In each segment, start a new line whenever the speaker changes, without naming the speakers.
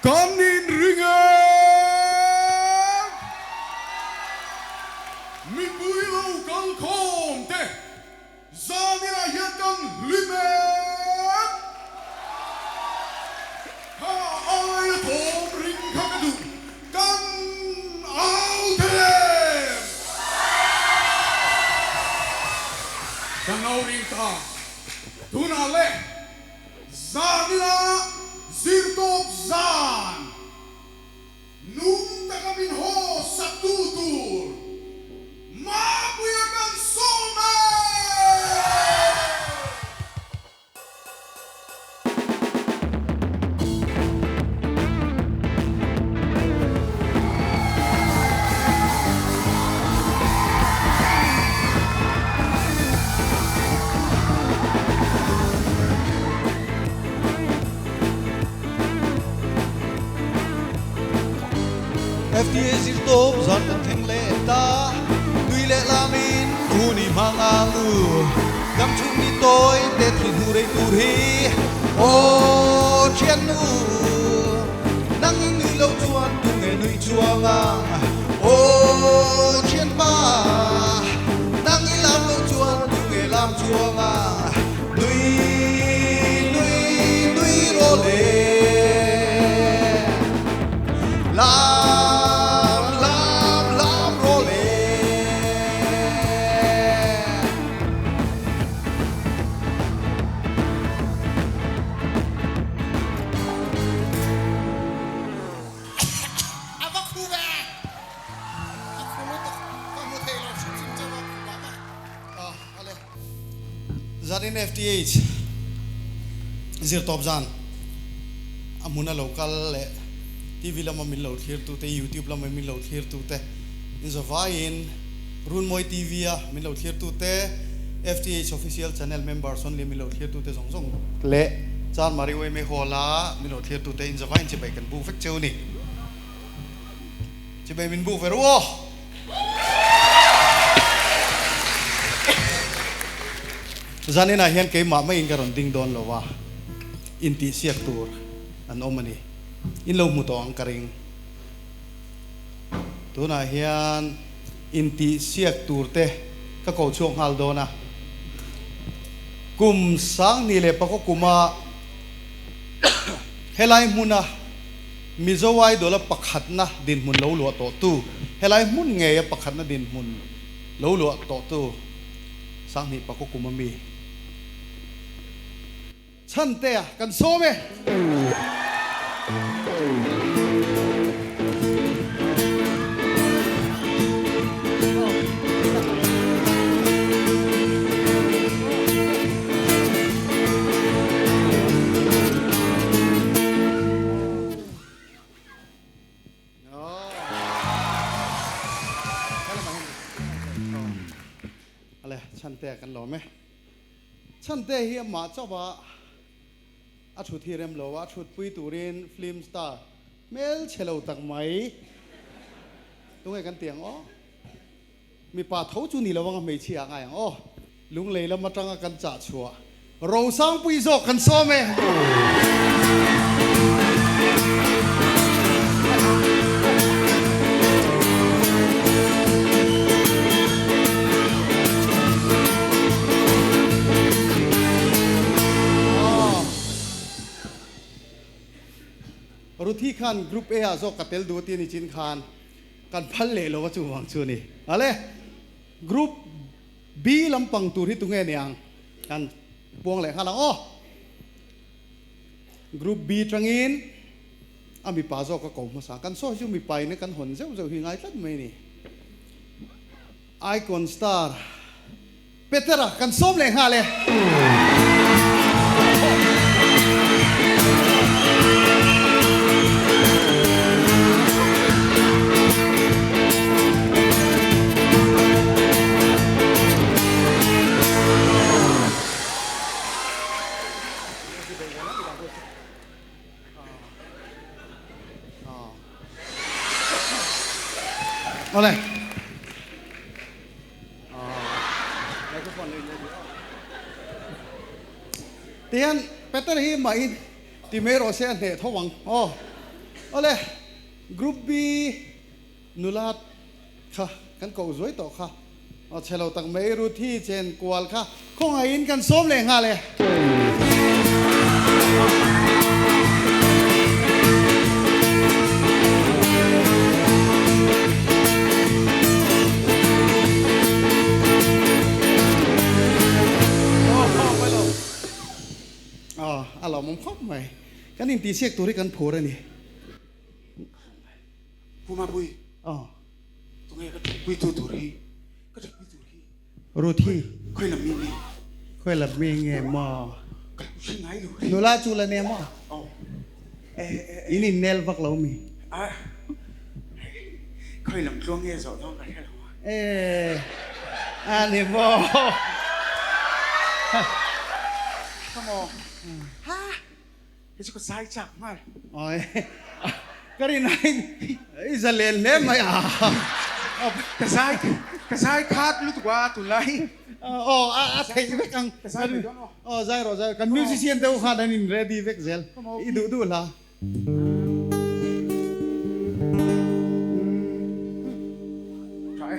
Kan inring em? Mipui lo kal khawm te zaninah hian kan hlim em? Kha aia thawm ring kha ka duh, kan au thei em? Kan au ring ta, tunah le Zanina zirtawp zan nung taka min haw saktu tur Mapuia kan sawm e!
FDA zirtawp zan kan thleng leh ta, nui leh lamin hun i hmang ang u. Dam chhung ni tawi te thi hnu rei tur hi, aw thiannu, nang i nui lo chuan tunge nui chuang ang, aw thianpa. Nang i lam lo chuan tu nge lam chuang a, nui nui nui rawh le. Lam lam lam rawh le.
A va khu ve! A khu lutuk ka hmu thei lo hrim hrim chauh a khu mah mah.
Ah ale. Zanin FTH zirtawp zan a hmuna lo kal leh TV lama min lo thlir tu te, YouTube lama min lo thlir tu te, inzawvaiin Runmawi TV a min lo thlir tu te, FTH Official Channel members only min lo thlir tu te zawng zawng leh Chanmari Uaime Hall a min lo thlir tu te inzawvaiin chibai kan buk vek cheu a ni. Chibai min buk ve ru aw. Zaninah hian keimah maiin ka rawn ding dawn lo a, intihsiak tur an awm a ni. In lo hmu tawh ang ka ring. Tunah hian intihsiak tur te ka ko chhuak nghal dawn a. Kum Sangni leh Pakaw kuma helai hmuna Mizo Idol-a pakhatna dinhmun lo luah tawhtu, helai hmun ngeia pakhatna dinhmun lo luah tawhtu Sanghnih Pakua kum a mi Chhantea kan sawm e. Ale Chhantea kan lawm e. Chhantea hi amah chauh a a thut hi rem lo a, thut pui turin film star hmel chhe lo tak mai tunge kan ti ang aw. Mipa tho chu ni lo anga hmeichhia a ngai ang aw. Lunglei lam atanga kan chah chhuah Rosangpui zawk kan sawm e. Ruthi khan Group A ah zawk ka tel duh a ti a ni chin khan. Kan phal leh lo a chuvang chu a ni. Ale, Group B lampang tur hi tunge niang? Kan puang leh nghal ang aw. Group B tangin a mipa zawk a ko hmasa. Kan sawi chu mipa in kan hawn zeuh zeuh hi ngai tlat mai a ni. Icon Star Petera kan sawm leh nghal e. Awle. Tihian Peter hi mah in ti mai rawh se a hneh tho ang aw. Awle, Group B nula kha kan koh zuai tawh kha. Aw chhe lo tak mai Ruthi chen kual kha khawngaihin kan sawm leh nghal e. Aw a lawmawm khawp mai. Kan intihsiak tur hi kan phur a ni.
Pu Mapui.
Aw.
Tunge ka thutpui tu tur hi? Ka thutpui tur hi.
Ruth hi.
Khawi lam mi nge?
Khawi lam mi nge maw?
Ka lo hre ngai lo ri.
Nula chu la nia maw?
Aw.
In in nel vak lo mi?
A. Khawi lam tluang nge zawh dawn ka hre lo a.
E. A ni maw?
Ka maw? Ha. Hei chu ka zai chak nghal.
Awi ka rin aiin i za len hle mai a.
Ka zai ka zai khat lutuk a tunlai.
Aw a theih vek ang.
Ka zai mai dawn aw.
Aw zai rawh zai rawh kan musician te ho khan an in ready vek zel i duh duh hla.
Tha e.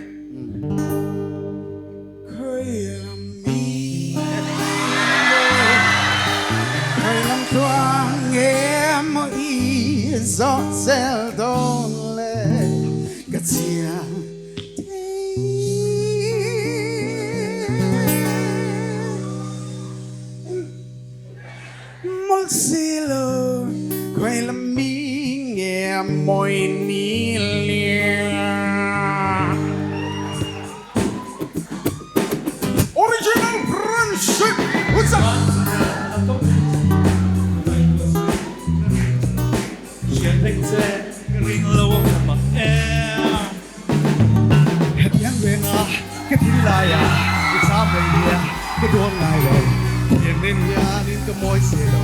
Original Friendship What's up?
Hetiang venga ka thil laia i cham reng hian ka dawn ngai lo. Thian nen hianin ka mawi se lo.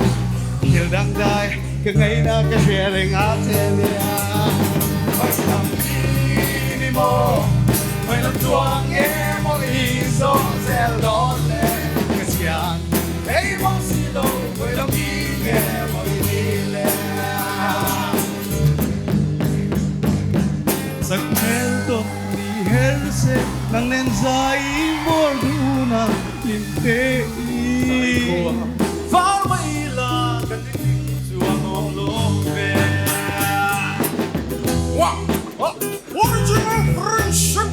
Thil dangdai ka ngaihna ka hre reng a che nia. Hmailam ni maw? Hmailam chuang nge maw i zawh zel dawn le? Ka chhian ei maw si lo, hmailam ni nge maw i ni le? Sakhmel tawn ni her se, nang nen zai bawr dun a hlim te i.
Var mai la kan ring chuan awm lo ve.
Original Friendship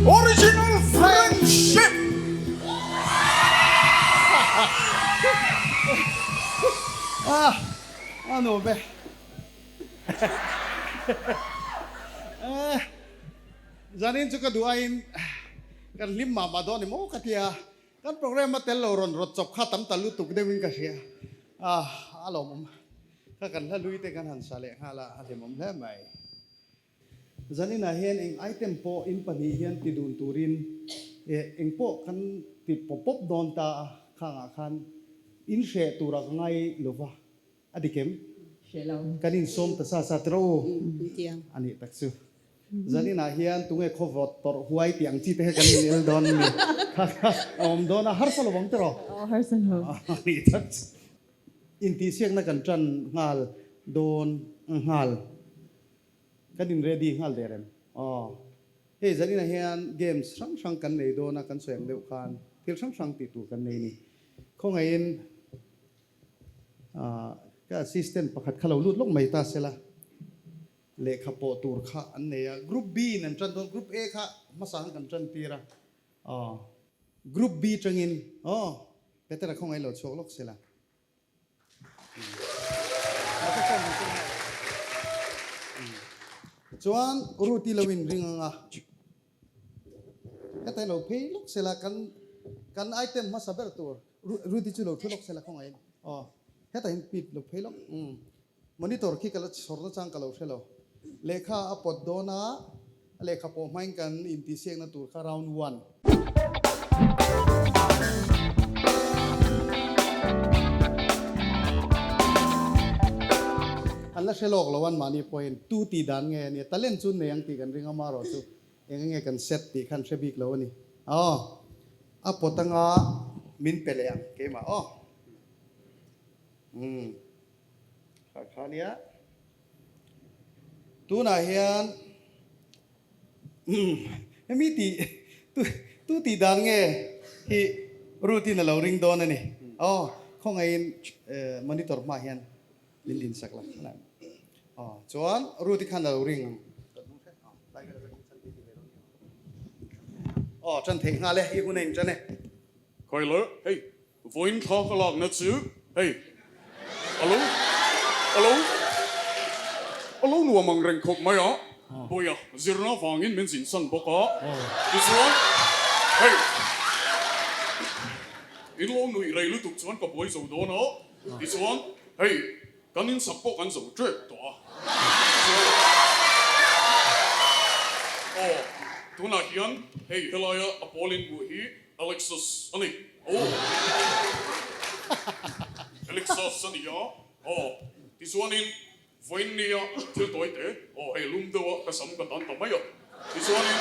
Original Friendship
Ah, ano be? Zanin chu ka duh aiin kan hlim mah mah dawn ni maw ka ti a, kan programme a tel lo rawn rawt chawp kha tam ta lutuk deuhin ka hria a, a lawmawm kha kan hla hlui te kan han sa leh nghal a, a hlimawm hle mai. Zaninah hian eng item pawh in pahnih hian ti dun turin eng pawh kan ti pawp pawp dawn ta a, khangah khan in hreh turah ka ngai lova. A dik em?
Hre lo.
Kan insawm ta sa sa tiro u.
Tiang.
A nih tak chu. Zaninah hian tunge khawvawt tawrh huai tih ang chi te kha kan inel dawn a ni. Kha kha a awm dawn a, harsa lo vang tiraw?
Aw, harsa lo.
A nih tak chu. Intihsiakna kan tan nghal dawn nghal. Kan in ready nghal der em? Aw. Hei zaninah hian games hrang hrang kan nei dawn a, kan sawi ang deuh khan thil hrang hrang tih tur kan nei a ni. Khawngaihin. Ka assistant pakhat kha lo lut lawk mai ta sela, lehkha pawh tur kha an nei a, Group B in an tan dawn, Group A kha hmasa ang kan tan tir a, aw Group B tangin aw Petera khawngaih lo chhuak lawk sela. Chuan Ruth-i lo in ring ang a, heta lo phei lawk sela kan kan item hmasa ber tur. Rudy chu lo thu lawk sela khawngaih in. Aw hetah hian pit lo phei lawk. Umm monitor khi ka la chhawr na chang ka lo hre lo. Lehkha a pawt dawn a, a lehkha pawh hmain kan intihsiakna tur kha round one. An la
la hre lawk lo an mahni pawhin tu tih dan nge ania talent chu nei ang tih kan ring a marawh chu eng nge kan set tih khan hre bik lo a ni. Aw a pawt anga min pe leh ang keimah aw. Umm kha kha nia tunah hian umm hemi tih tu tu tih dan nge hi routine a lo ring dawn a ni aw khawngaihin monitor hmaah hian min din sak la aw chuan route khan a lo ring ang aw tan theih nghal e i hun a in tan e.
Khawi le hei Vawiin thla ka lakna chu hei a lo a lo a lo nuam ang reng khawp mai a, Bawiha zirna vangin min zin san bawk a, tichuan hei in lo nuih rei lutuk chuan ka buai zo dawn a, tichuan hei kan insak pawh kan zo tep tawh a, tichuan aw tunah hian hei helaia a pawl inhmuh hi Alexus a ni. Aw. Alexus a ni a. Aw. Tichuanin vawiin nia thil tawi te, aw hei lum deuh a ka sam ka tan ta mai a. Tichuanin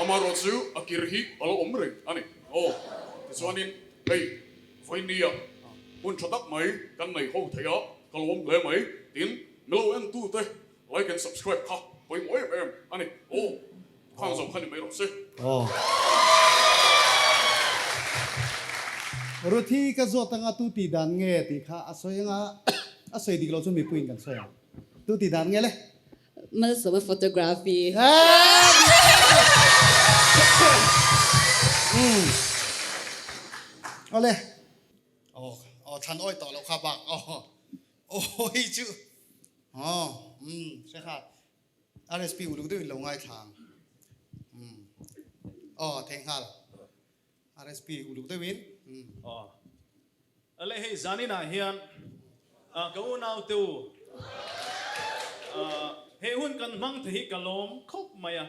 amaherawh chu a kir hi a lo awm reng a ni. Aw. Tichuanin hei vawiin nia hun tha tak mai kan nei ho thei a, ka lawm hle mai. Tin, milo entute like and subscribe kha pawimawh em em a ni. Aw. Khang zawng kha ni mai rawh se.
Aw. Ruthi ka zawt anga tu tih dan nge tih kha a sawi anga a sawi dik lo chu mipuiin kan sawi ang. Tu tih dan nge le?
Malsawma photography.
Awle. Aw aw thlan awi tawh loh kha bak aw aw hei chu aw umm hre kha RSP uluk deuhin lo ngaithla ang. Umm. Aw, theih nghal. RSP uluk deuhin. Umm.
Aw. Ale hei zaninah hian ka unau te u he hun kan hmang the hi ka lawm khawp mai a.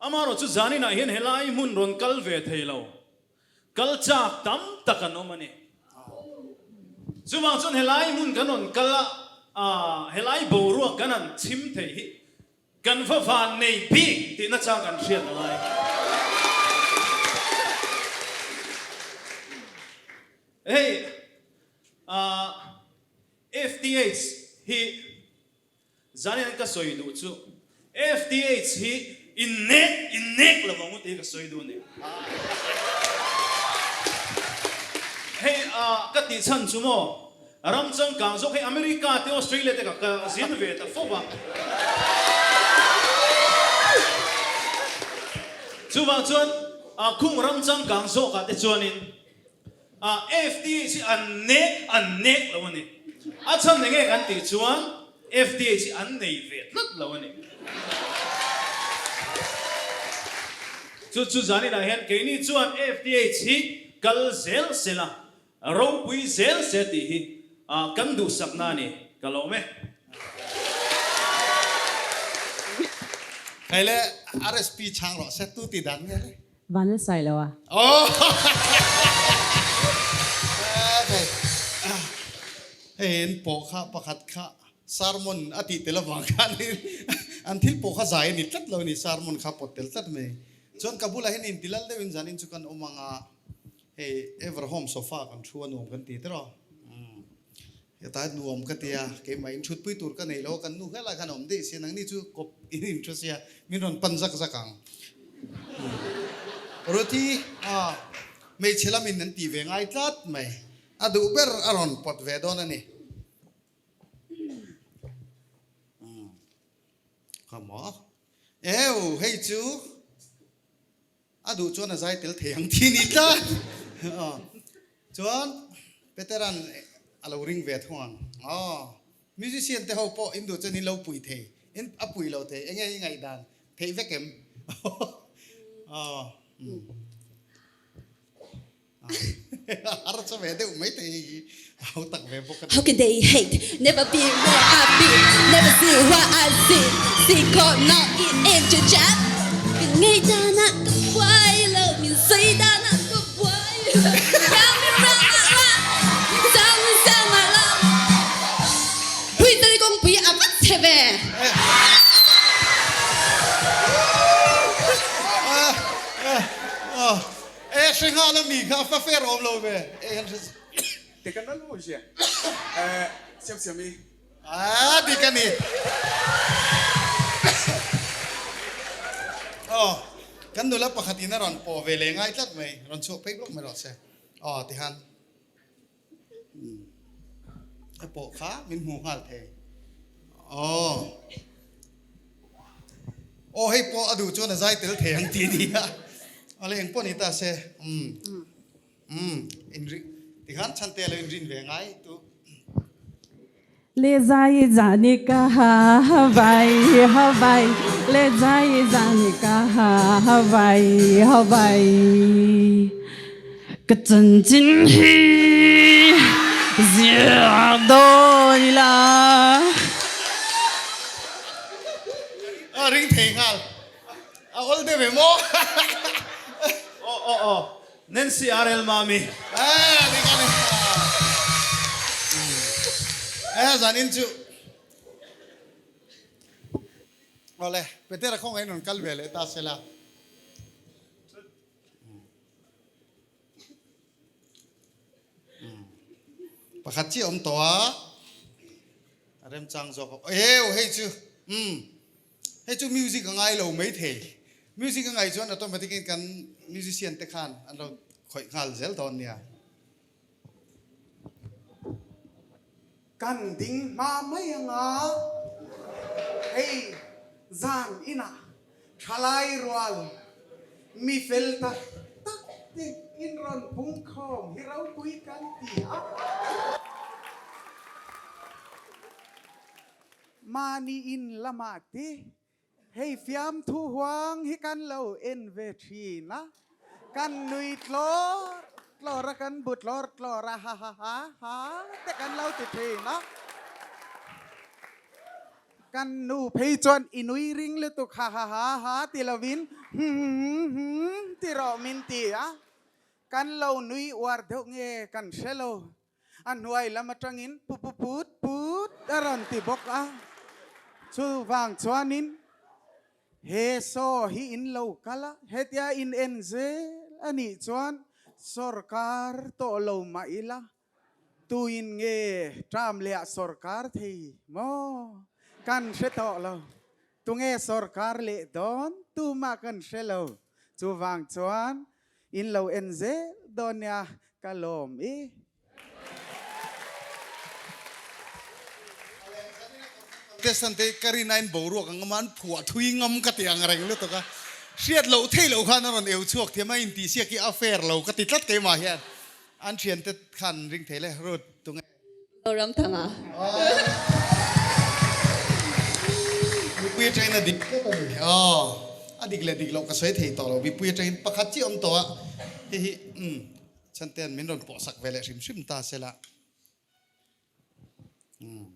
Amaherawh chu zaninah hian helai hmun rawn kal ve thei lo. Kal chak tam tak an awm a ni. Chuvang chuan helai hmun kan rawn kal a, helai boruak kan han chhim theih hi kan va van nei bik tih nachang kan hriat a ngai. Hei FTH hi Zanian ka sawi duh chu FTH hi innek innek lo ang u tih hi ka sawi duh a ni. Hei ka tih chhan chu maw ram changkang zawk hei America te Australia te ka ka zin ve ta fo va. Chuvang chuan khung ram changkang zawkah te chuanin FTH hi an nek an nek lo a ni. A chhan enge kan tih chuan FTH hi an nei ve tlat lo a ni. Chu chu zaninah hian keini chuan FTH hi kal zel sela, ropui zel se tih hi kan duhsakna a ni. Ka lawm e.
Hei le RSP chhang rawh se tu ti dan nge le.
Van la sai lo a.
Hei an pawh kha pakhat kha sermon a tih tel avang khan an thil pawh kha zai a ni tlat lo a ni, sermon kha pawt tel tlat mai. Chuan ka bulah hian intilal deuhin zanin chu kan awm ang a, hei Everhome sofa kan thu a nuam kan ti tiraw. Heta nuam ka ti a, keimah in thutpui tur ka nei lo, kan nu helai khan a awm daih sia, nangni chu kawp in in thu sia, min rawn pan zak zak ang. Ruthi, a, hmeichhe lamin an tih ve ngai tlat mai, a duh ber a rawn pawt ve dawn a ni. Kha maw? Eu, hei chu A duh chuan a zai tel thei ang tih ni tlat. Chuan Peteran a lo ring ve thung ang. Aw, musician te ho pawh in duh chuan in lo pui thei, in a pui lo thei, enge i ngaihdan theih vek em? Aw, Har cha ve deuh mai thei hei hi a ho tak ve bawk a ni.
How can they hate? Never be where I be Never see what I see See caught not in into chat Min ngei dan ah ka buai lo Min sawi dan ah ka buai lo Round and round my life Sound and sound my love.
hre nghal a mi kha a fa fair awm lo ve. E han hre.
Te kan lal maw zia. Eh siam siam i.
Ah dik a ni. Aw kan nula pakhat in a rawn pawh ve leh ngai tlat mai. Rawn chhuah phei bawk mai rawh se. Aw tihan. A pawh kha min hmu nghal thei. Aw. Aw hei pawh a duh chuan a zai tel thei ang tih nia. Awle eng pawh ni ta se. Umm. Umm. Inri tikhan chhan te a lo inrin ve ngai tu.
Le zai zani ka ha vai ha vai le zai zani ka ha vai ha vai ka chanchin hi ziak dawn ila.
A ring thei nghal. A awl deuh em aw.
Aw aw aw Nancy RL Mami.
Eh dik a ni. Eh zanin chu. Awle Petera khawngaih in rawn kal ve leh ta sela. Pakhat chiah awm tawh a. A remchang zawk a. Heu hei chu umm hei chu music a ngai lo mai thei. Music a ngaih chuan automatic in kan musician te khan an lo khawih nghal zel dawn nia.
Kan ding hma mai anga hei zan inah thalai rual mi fel tak tak te in rawn pungkhawm hi ropui kan ti a. Mahni in lamah te Hei fiamthu huang hi kan lo en ve thin a, kan nui tlawr tlawr a, kan bu tlawr tlawr a, ha ha ha ha te kan lo ti thin a. Kan nu phei chuan i nui ring lutuk ha ha ha ha ti lovin hum hum hum ti rawh min ti a, kan lo nui uar deuh nge kan hre lo. A hnuai lam atangin pu pu put put a rawn ti bawk a. Chuvang chuanin he saw hi in lo kal a, hetia in en zel a nih chuan sawrkar tawh lo mah ila tuin nge term leh ah sawrkar thei maw kan hre tawh lo. Tunge sawrkar leh dawn tumah kan hre lo. Chuvang chuan In lo en zel dawn nia ka lawm i.
Contestant te ka rin ain boruak ang ngam a, an phuah thui ngam ka ti ang reng lutuk a, hriat loh theih loh khan a rawn eu chhuak thiam a, intihsiak hi a fair lo ka ti tlat keimah hian an thiante khan an ring thei le Ruth tunge.
Zoramthanga.
Mipui atangin a dik tlat a ni. Aw, a dik leh dik loh ka sawi thei tawh lo. Mipui atangin pakhat chiah awm tawh a, hei hi umm Chhantea'n min rawn pawhsak ve leh hrim hrim ta sela. Umm.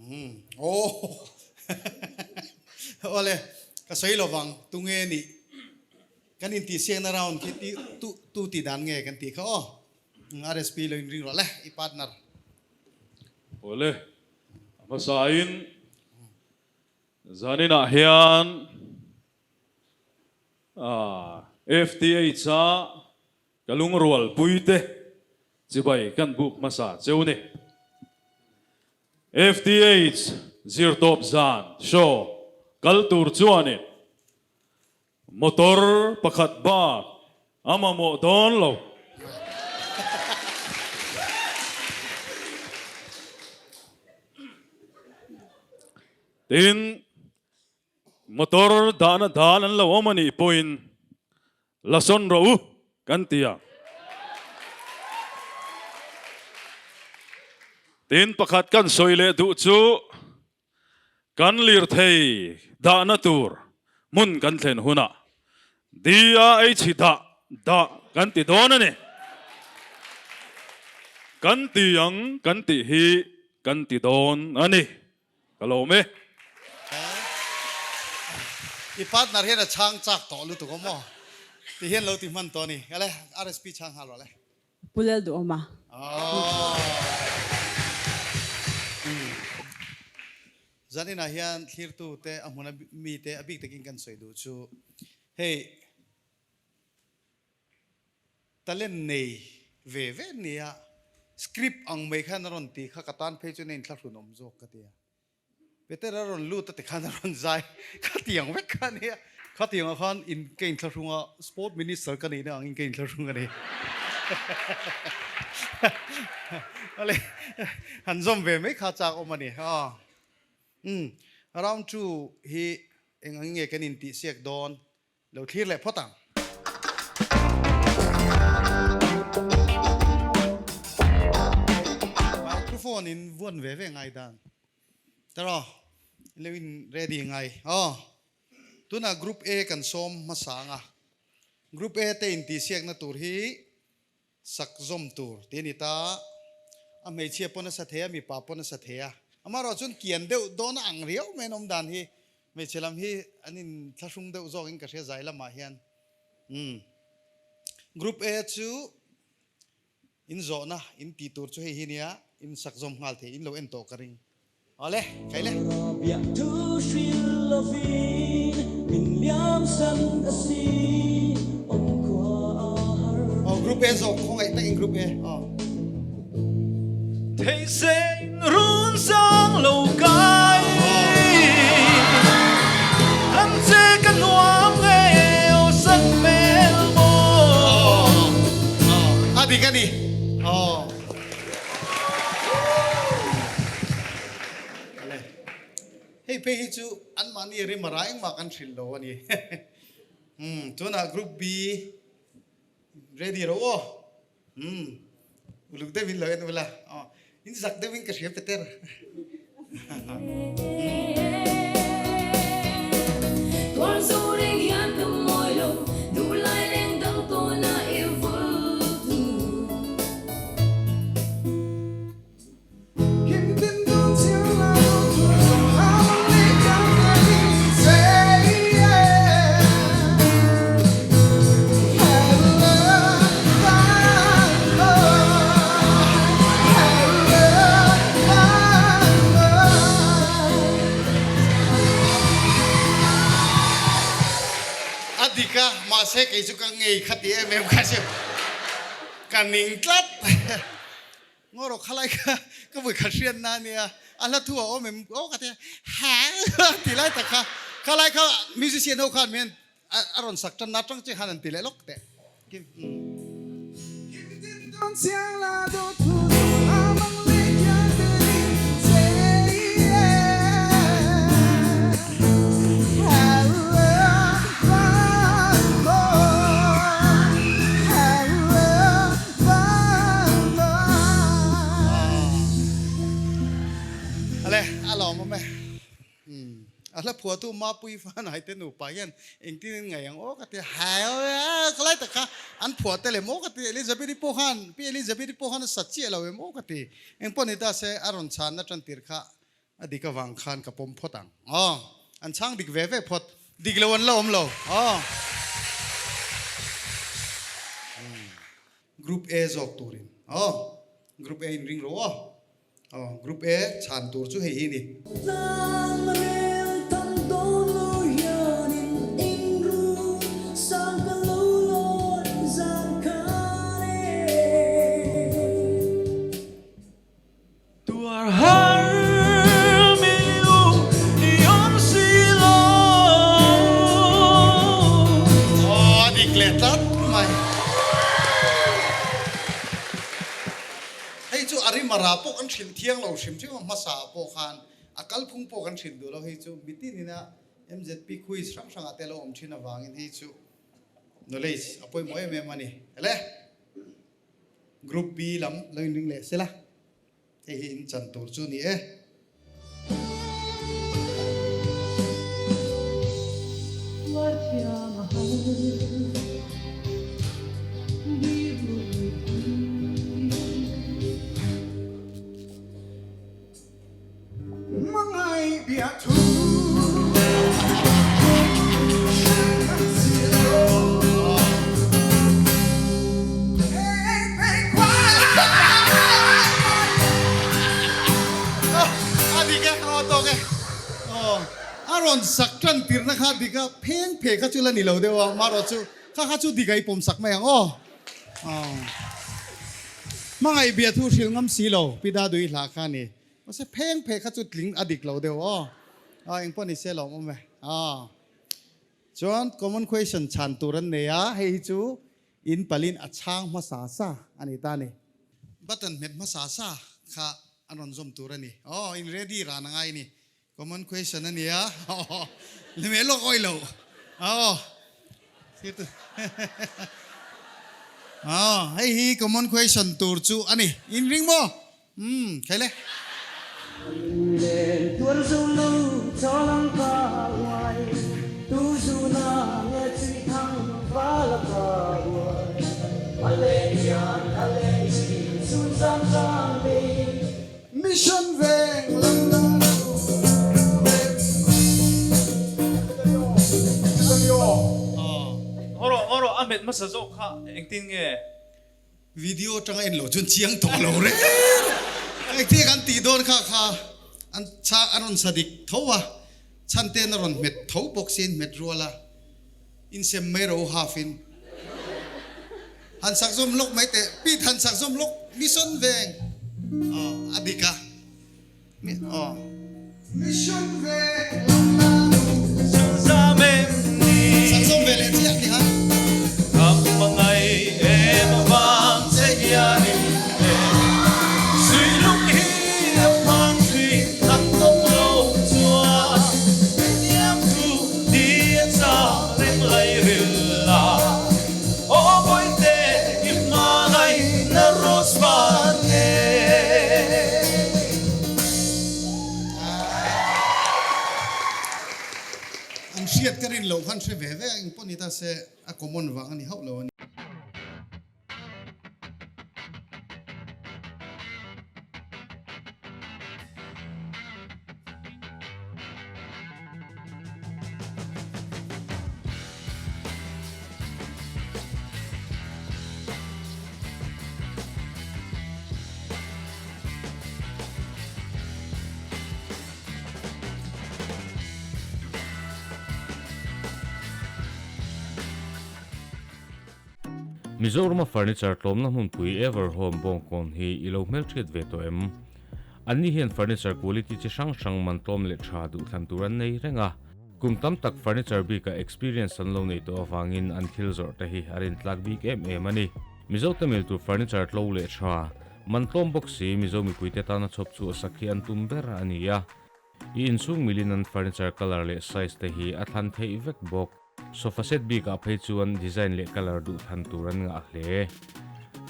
Umm. Aw. Awle, ka sawi lovang, tunge nih kan intihsiakna round khi ti tu tu tih dan nge kan tih kha aw. RSP lo in ring rawh le i partner.
Awle, a hmasain zaninah hian FTH-a ka lungrual puite chibai kan buk hmasa cheu ni. FTH zirtawp zan show kal tur chuanin Motor pakhat bak a mamawh dawn lo. Tin, motor dahna dan an lo awm a nih pawhin la sawn rawh u kan ti a. Tin, pakhat kan sawi leh duh chu Kan lirthei dahna tur hmun kan thlen hunah DAH dah dah kan ti dawn a ni. Kan ti ang kan tih hi kan ti dawn a ni. Ka lawm e.
I partner hian a chhang chak tawh lutuk awm maw? Ti hian lo ti hman tawh a ni. Ale, RSP chhang nghal rawh le.
Pu Lalduhawma.
Zaninah hian thlirtu te a hmuna mi te a bik takin kan sawi duh chu hei Talent nei ve ve nia script ang mai khan a rawn ti kha ka tan phei chuan a inthlahrun awm zawk ka ti a. Peter a rawn lut a tikhan a rawn zai khatiang vek kha a nia. Khatiangah khan in ka inthlahrung a, Sport Minister ka nihna angin ka inthlahrung a ni. Ale han zawm ve mai kha chak awm a ni. Umm round 2 hi eng ang nge kan intihsiak dawn? Lo thlir leh phawt ang. Microphone in vuan ve ve ngai dan. Taraw, lo in ready ngai. Aw, tunah Group A kan sawm hmasa ang a. Group A te intihsiakna tur hi Sak zawm tur ti a ni ta. A hmeichhia pawn a sa thei a, mipa pawn a sa thei a. Amaherawh chuan kian deuh dawn a ang riau mai an awm dan hi. Hmeichhe lam hi an inthlahrung deuh zawkin ka hria zai lamah hian. Umm. Group A chu in zawhna in tih tur chu hei hi nia, in sak zawm nghal thei, in lo en tawh ka ring. Awle, kai le. Aw group A zawk khawngaih takin group A aw.
Thei se in run sang lo kai An che ka nuam nge aw sak hmel maw.
A dik a ni aw. Hei phei hi chu anmahni rim a ra engmah kan hrilh lo a ni. Umm tunah group B ready ro aw. Umm uluk deuhin lo en ula aw in zak deuhin ka hria Peter. A dik a, mahse kei chu ka ngei kha ti em em kha chu ka ning tlat. Ngaw rawh khalai kha ka vui khat hriat na ania, a hla thu a awm em aw ka ti a, ha ti lai tak kha khalai kha musician ho khan mian a rawn sak tan na tang che khan an ti leh lawk teh. Ale, a lawm awm e. A hla phuahtu Mapui Fanai te nupa hian engtin in ngaih ang aw ka ti a, hau ka lai tak kha an phuah tel em aw ka ti, Elizabeth-i pawh khan, Pi Elizabeth-i pawh khan a sa chiah lo em aw ka ti. Engpawh ni ta se a rawn chhanna tan tir kha a dik avang khan ka pawm phawt ang aw, an chhang dik ve ve phawt, dik lo an la awm lo aw. Group A zawk turin aw, Group A in ring rawh aw. Aw, Group A chhan tur chu hei hi ni.
Tlangrel tam dawn lo hianin in ru sang ka lo lawi zan khan e.
Tuar har mi u i awm si lo.
Aw, a dik leh tlat mai. Hei chu a rimara pawh kan hrilh thiang lo hrim hrim a, hmasa ah pawh khan a kalphung pawh kan hrilh duh lo. Hei chu mitin ina MZP quiz hrang hrang ah te lo awm thin avangin hei chu knowledge a pawimawh em em a ni. Ele, Group B lam lo inring leh sela, hei hi in chan tur chu ni e. A dik e, aw tawk e. Aw, a rawn sak tan tirna kha dik a, pheng phe kha chu la ni lo deuh a, marawh chu kha kha chu dik a i pawm sak mai ang aw. Hmangaih bia thu hrilh ngam si lo, Pi Dadui hla kha a ni. Mahse pheng pheh kha chu tling a dik lo deuh aw. Aw engpawh ni se lawm awm e. Aw. Chuan common question chhan tur an nei a, hei hi chu in palin a chhang hmasa sa a ni ta a ni. Button hmet hmasa sa kha an rawn zawm tur a ni. Aw in ready ran a ngai a ni. Common question a nia. Lem e lawk awih loh. Aw. Aw, hei hi common question tur chu a ni. In ring maw? Umm, khai le.
Len tuar zo lo chalang ka uai, tu zu na nge chui thang va la ka uai. A le hian a le chin chun zam zam bei.
Mission veng lam la
Hawrawh hawrawh a hmet hmasa zawk kha engtin nge?
Video atanga en loh chuan chiang tawh lo reng engtin kan tih dawn kha kha an cha a rawn sa dik tho a, chhan ten a rawn hmet tho bawk siin hmet rual a insem mai ro half in Han sak zawm lawk mai teh. Pete han sak zawm lawk Mission veng aw a dik a aw.
Mission veng lam la nu.
Sak zawm ve leh chiah ni han.
Aw Bawihte i hmangaihna rose var nge.
An hriat ka rin loh khan hre ve ve a, engpawh ni ta se a common vang a ni hauh lo a ni.
Mizorama furniture tlawmna hmunpui Everhome Bawngkawn hi i lo hmelhriat ve tawh em? Anni hian furniture quality chi hrang hrang man tlawm leh tha duhthlan tur an nei reng a. Kum tam tak furniture bikah experience an lo nei tawh avangin an thil zawrh te hi a rintlak bik em em a ni. Mizo te mil tur furniture tlo leh tha, man tlawm bawk si Mizo mipuite tana chhawp chhuah sak hi an tum ber a ni a. I inchhung milin an furniture colour leh size te hi a thlan theih vek bawk. Sofa set bikah phei chuan design leh colour duh thlan tur an ngah hle.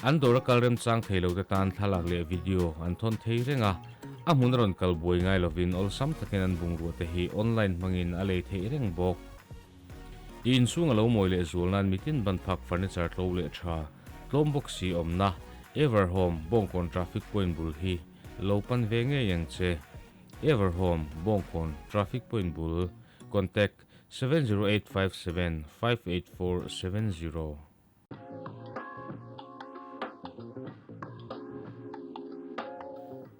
An dawr a kal remchang thei lo te tan thlalak leh video an thawn thei reng a, a hmun a rawn kal buai ngai lovin awlsam takin an bungrua te hi online hmangin a lei theih reng bawk. I inchhung a lo mawi leh zual nan mitin ban phak furniture tlo leh tha, tlawm bawk si awmna, Everhome, Bawngkawn traffic point bul hi lo pan ve ngei ang che. Everhome, Bawngkawn traffic point bul, contact, 70857 58470.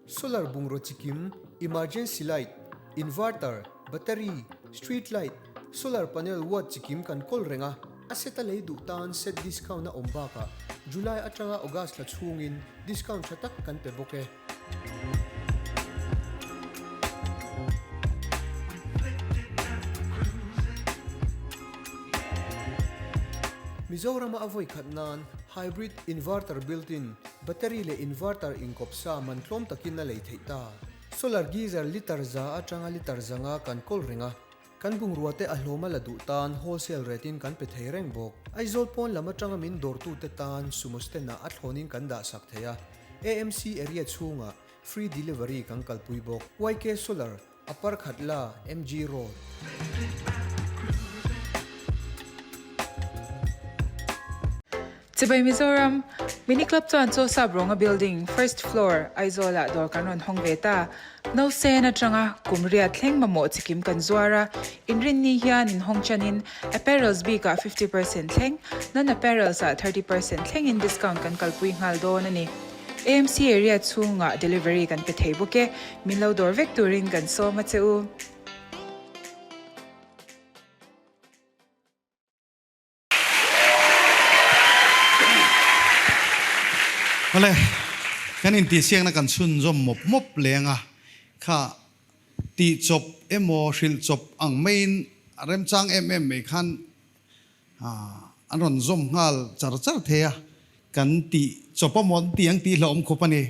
Solar bungraw chikim, emergency light, inverter, battery, street light, solar panel watt chikim kan kawl reng a, a set a lei duh tan set discount a awm bakah July atanga August thla chhungin discount tha tak kan pe bawk e. Mizorama a vawi khat nan hybrid inverter built-in battery leh inverter inkawp sa man tlawm takin a lei theih ta. Solar geyser litre za atanga litre zanga kan kawl reng a. Kan bungrua te a hlawm a la duh tan wholesale rate in kan pe thei reng bawk. Aizawl pawn lam atanga min dawrtute tan sumo stand ah a thlawnin kan dah sak thei a, AMC area chhungah free delivery kan kalpui bawk. YK Solar, Upper Khatla, MG Road.
Chibai Mizoram, Mini Club chuan Chaw Sap Rawnga Building, First Floor, Aizawl-ah dawr kan rawn hawng ve ta. Nausen atanga kum riat thleng mamawh chikim kan zuar a, inrinni hian inhawng chanin apparels bikah 50% thleng, non-apparels ah 30% thlengin discount kan kalpui nghal dawn a ni. AMC area chhungah delivery kan pe thei bawk e, min lo dawr vek turin kan sawm a che u.
Awle, kan intihsiakna kan chhunzawm mawp mawp leng a, kha tih chawp emaw hrilh chawp ang maiin a remchang em em mai khan an rawn zawm nghal char char thei a, kan tih chawp a maw an tih ang tih hlauhawm khawp a ni.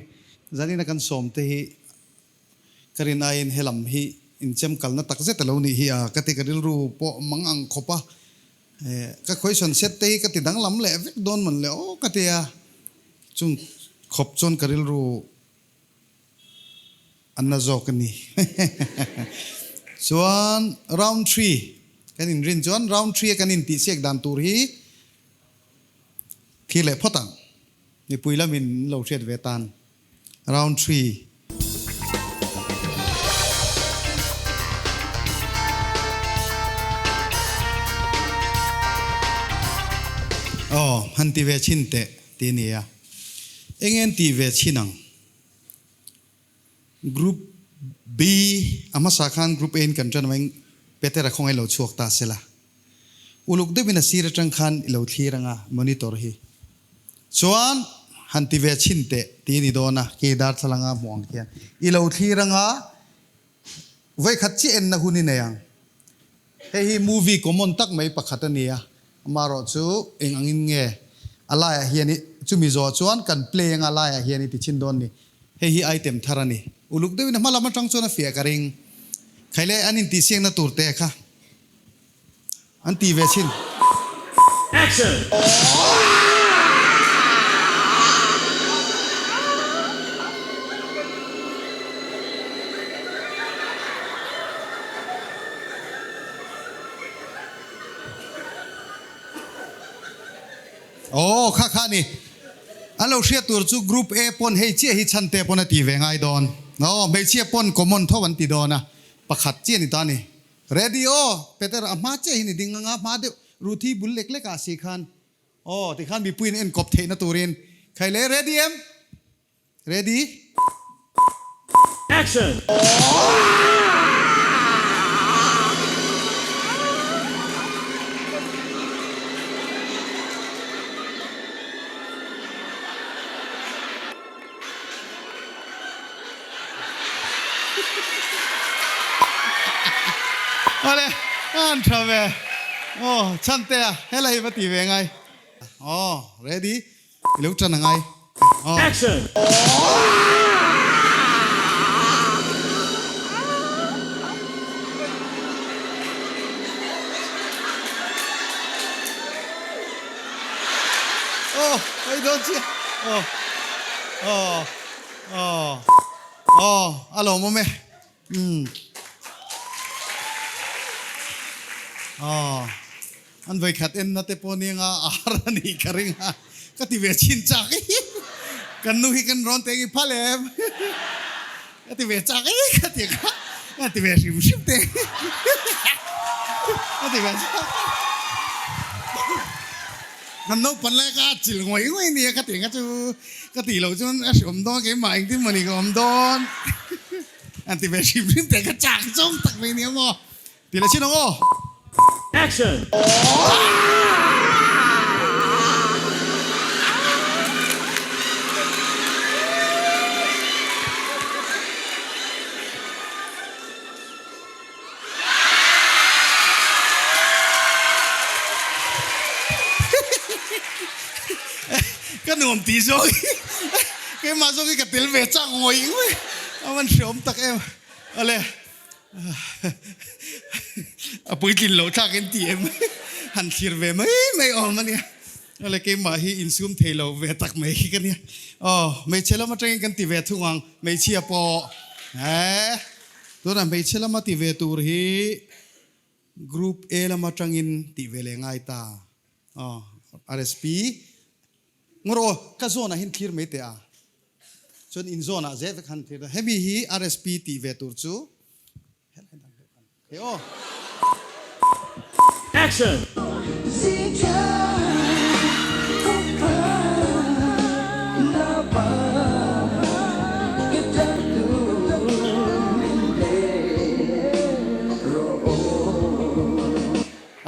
Zanina kan sawm te hi ka rin aiin helam hi inchem kalna tak zet a lo nih hi a, ka ti ka rilru pawh mang ang khawp a, Ka question set te hi ka ti danglam leh vek dawn mawn le aw ka ti a, chung khawp chuan ka rilru a na zawk a ni. Chuan round three kan inrin chuan round three a kan intihsiak dan tur hi thlir leh phawt ang, mipui lamin an lo hriat ve tan. Round three. Aw, han ti ve chhin teh ti a ni a. Eng en ti ve chhin ang? Group B a hmasa khan Group A in kan ṭan avangin Petera khawngaih lo chhuak ta sela. Uluk deuhin a sir aṭang khan i lo thlir ang a, monitor hi. Chuan, han ti ve chhin teh ti ni dawn a, kei darthlalanga hmuh ang khian i lo thlir ang a, vawikhat chiah enna hun i nei ang. Hei hi movie common tak mai pakhat a ni a, amaherawh chu eng angin nge a laiah hian i, chumi zawh chuan kan play anga laiah hian i ti chhin dawn ni. Hei hi item thar a ni. Uluk deuhin a hma lam atang chuan a fiah ka ring. Khaile an intihsiakna tur te kha. An ti ve chin.
Action!
Aw kha kha ni. An lo hriat tur chu Group A pawn hei chiah hi chhan te pawn a ti ve ngai dawn. Aw hmeichhia pawn common tho an ti dawn a, pakhat chiah ni ta ni. Ready aw, Peter a hma chiah hi ni ding anga hma deuh Ruthi bul lek lek ah si khan aw tikhan mipuiin en kawp theihna turin khai le ready em? Ready?
Action!
Awle, an tha ve. Aw, chhan te a, helai hi va ti ve ngai. Aw, ready? I lo tan angai. Aw.
Action!
Aw, hei dawn chiah. Aw. Aw. Aw. Aw, a lawmawm e. Umm. Aw. An vawikhat enna te pawh nia nga ar a nih ka ring a. Ka ti ve chhin chak i. Kan nu hi kan rawn teng i phal em. Ka ti ve chak i ka ti kha. Ka ti ve hrim hrim te. Ka ti ve chak. Kan naupan lai kha a chil ngawih ngawih nia ka ti kha chu ka tih loh chuan a hriawm dawn keimah engtin mawni ka awm dawn an ti ve hrim hrim teh ka chak zawng tak mai nia maw ti leh chin ang aw.
Action!
Ka nuam tih zawk hi keimah zawk hi ka tel ve chak ngawih ngawih a van hreawm tak em awle a puitlin loh thlak in ti em han thlir ve mai mai awm ania awle keimah hi insum thei lo ve tak mai hi ka nia aw hmeichhe lam atangin kan ti ve thung ang hmeichhia pawh eh. Tunah hmeichhe lama ti ve tur hi Group A lama tangin tih ve leh ngai ta. Aw, RSP. Ngawr aw, ka zawnah hian thlir mai teh a. Chuan in zawnah zel vek han thlir a. Hemi hi RSP tih ve tur chu helai dang deuh khan. Hei aw.
Action!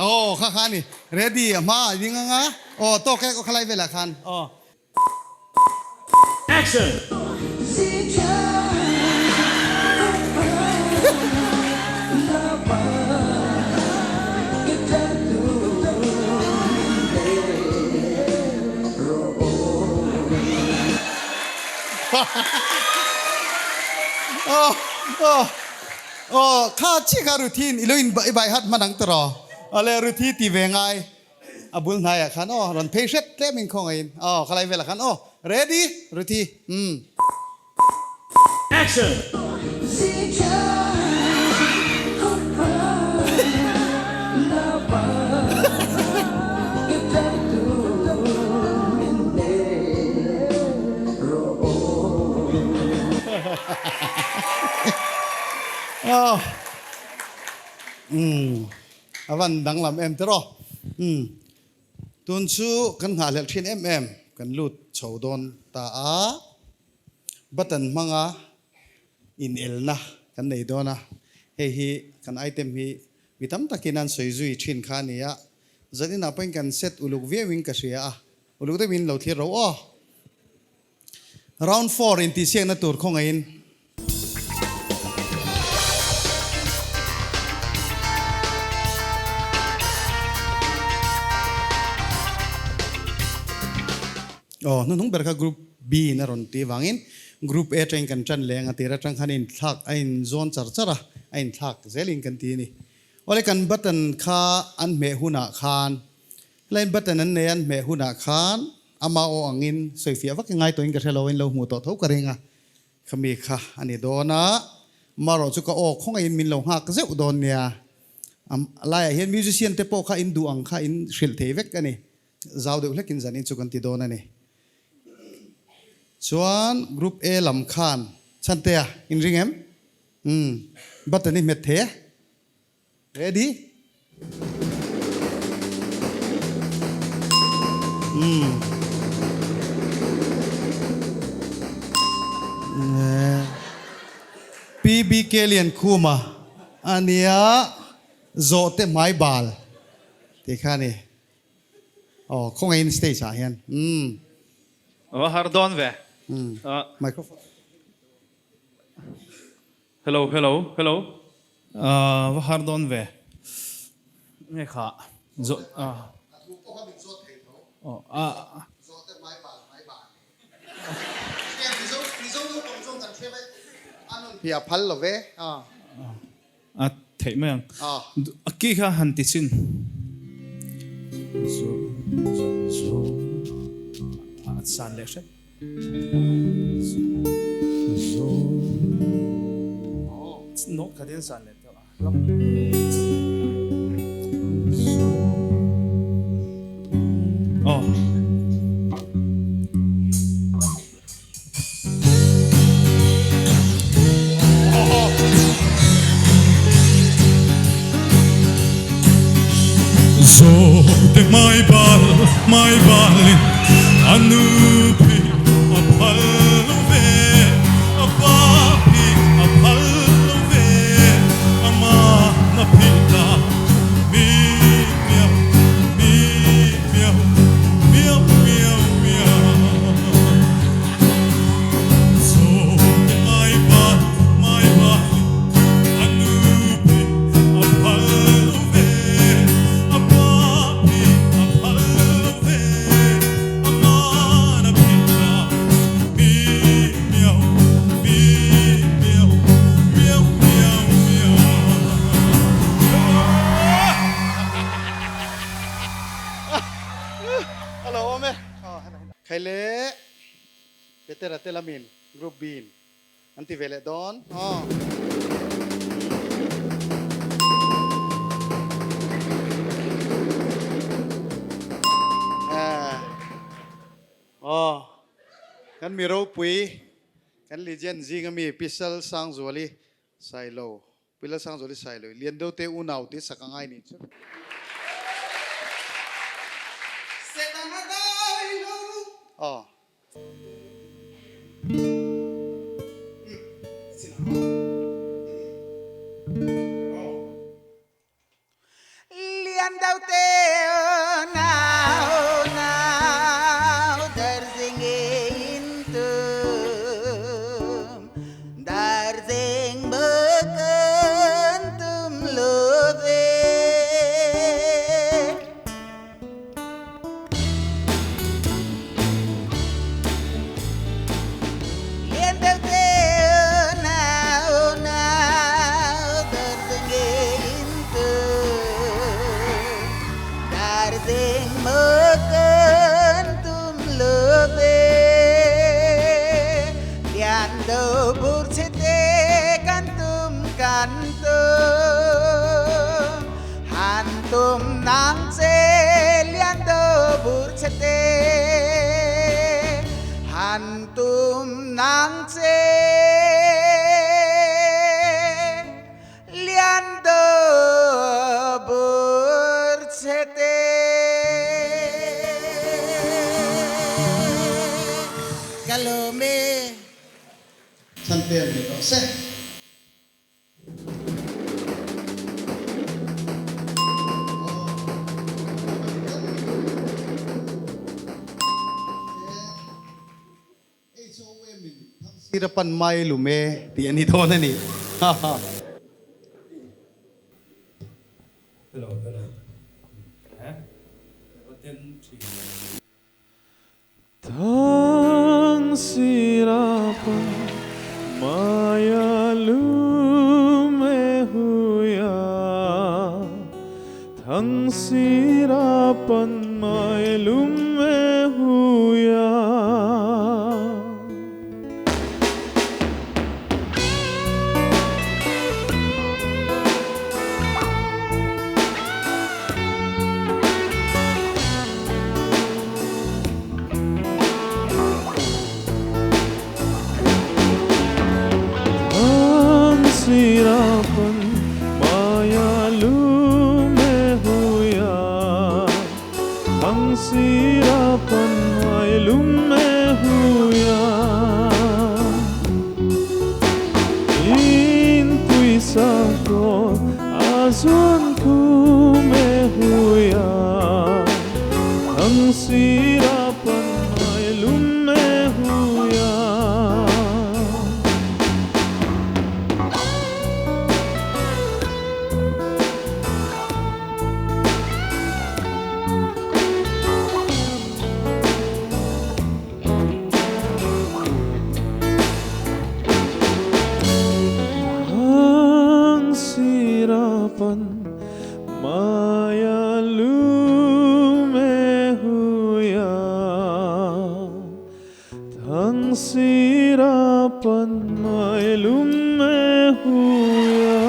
Aw kha kha a ni ready a hma a ding anga aw tawk e aw khalai velah khan aw.
Action!
Aw aw aw kha chiah kha Ruthi in ilo in i bai hat hman ang tawh awle Ruthi ti ve ngai a bul hnai ah khan aw rawn phei hret tlem in khawngaih in aw khalai velah khan aw ready Ruthi umm.
Action!
Aw umm a van danglam em tiraw umm tun chu kan nghahhlelh thin em em kan lut chho dawn ta a. Button hmanga inelna kan nei dawn a, hei hi kan item hi mi tam takin an sawi zui thin kha a ni a, zaninah pawhin kan set uluk viauin ka hria a, uluk deuhin lo thlir ro aw. Round four intihsiakna tur khawngaihin. Aw, hnuhnung ber kha Group B in a rawn tih vangin Group A atangin kan tan leh ang a tir atang khan a inthlak a inzawn char char a, a inthlak zelin kan ti a ni. Awle kan button kha an hmeh hunah khan helaiin button an nei a an hmeh hunah khan ama aw angin sawifiah vak i ngai tawhin ka hre lo a in lo hmuh tawh tho ka ring a. Khami kha a ni dawn a, marawh chu ka aw khawngaihin min lo nghak zeuh dawn nia. A laiah hian musician te pawh kha in duh ang kha in hrilh thei vek a ni. Zau deuh hlekin zanin chu kan ti dawn a ni. Chuan Group A lam khan Chhantea in ring em? Umm, button i hmet thei e. Ready? Umm. PBK Liankhuma a nia zawhte hmai bal tih kha a ni. Aw khawngaihin stage ah hian umm.
Aw har dawn ve.
Umm microphone.
Hello hello hello va har dawn ve. Nge kha zawt a.
A thu pawh kha min zawt thei tho.
Aw a.
Zawhte hmai bal hmai bal. Nge Mizo Mizo naupang chuan kan hria mai a nun hi a phal lo ve a.
A theih mai ang. A ki kha han ti chin. A san leh hret. Note kha tin san leh tawh a. Aw.
Zawhte hmai bal hmai balin a nu phi a phal lo ve, a pa phi a phal lo ve, a ma na phi ta mi miau mi miau miau miau miau.
Hello awm e. Khaile. Petera te lamin Group B in an ti ve leh dawn aw. Aw kan mi ropui kan legend zinga mi Pi Sal Sangzuali Sailo Pi Lalsangzuali Sailo i lian deuh te unau te sak a ngai nih chu.
Setana dai lo.
Aw.
Lian deuh te unau nau dar zing in tu. lian tum han tum nang che lian do bur che te han tum nang che lian do bur che te kalome
Chhan te ni rawh se. Sira pan mai lume ti ani dawn a ni. Ha ha.
Hello, hello. He? Den thin.
Thang sirapan maya lume huya Thang sirapan maya lume huya Thang sirapan maya lume huya Thang sirapan maya lume huya In puisa ko azuan kume huya Thang sirapan maya lume huya Ang sirapan maya lume huya Thang sirapan maya lume huya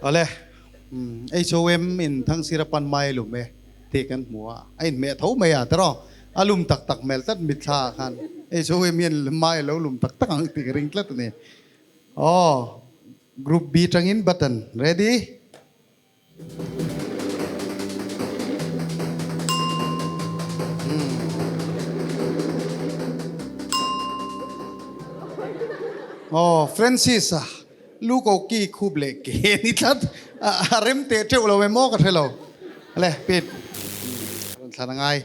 Ale HOM in thang sirapan mai lume ti kan hmu a a in meh tho mai a teraw a lum tak tak mel tlat mit thla ah khan HOM hian mai lo lum tak tak ang tih ka ring tlat a ni aw group B tangin button ready Aw Francis a lu ko ki khup leh ke ni tlat a rem teh teuh lo em aw ka hre lo le pit rawn thlan a ngai.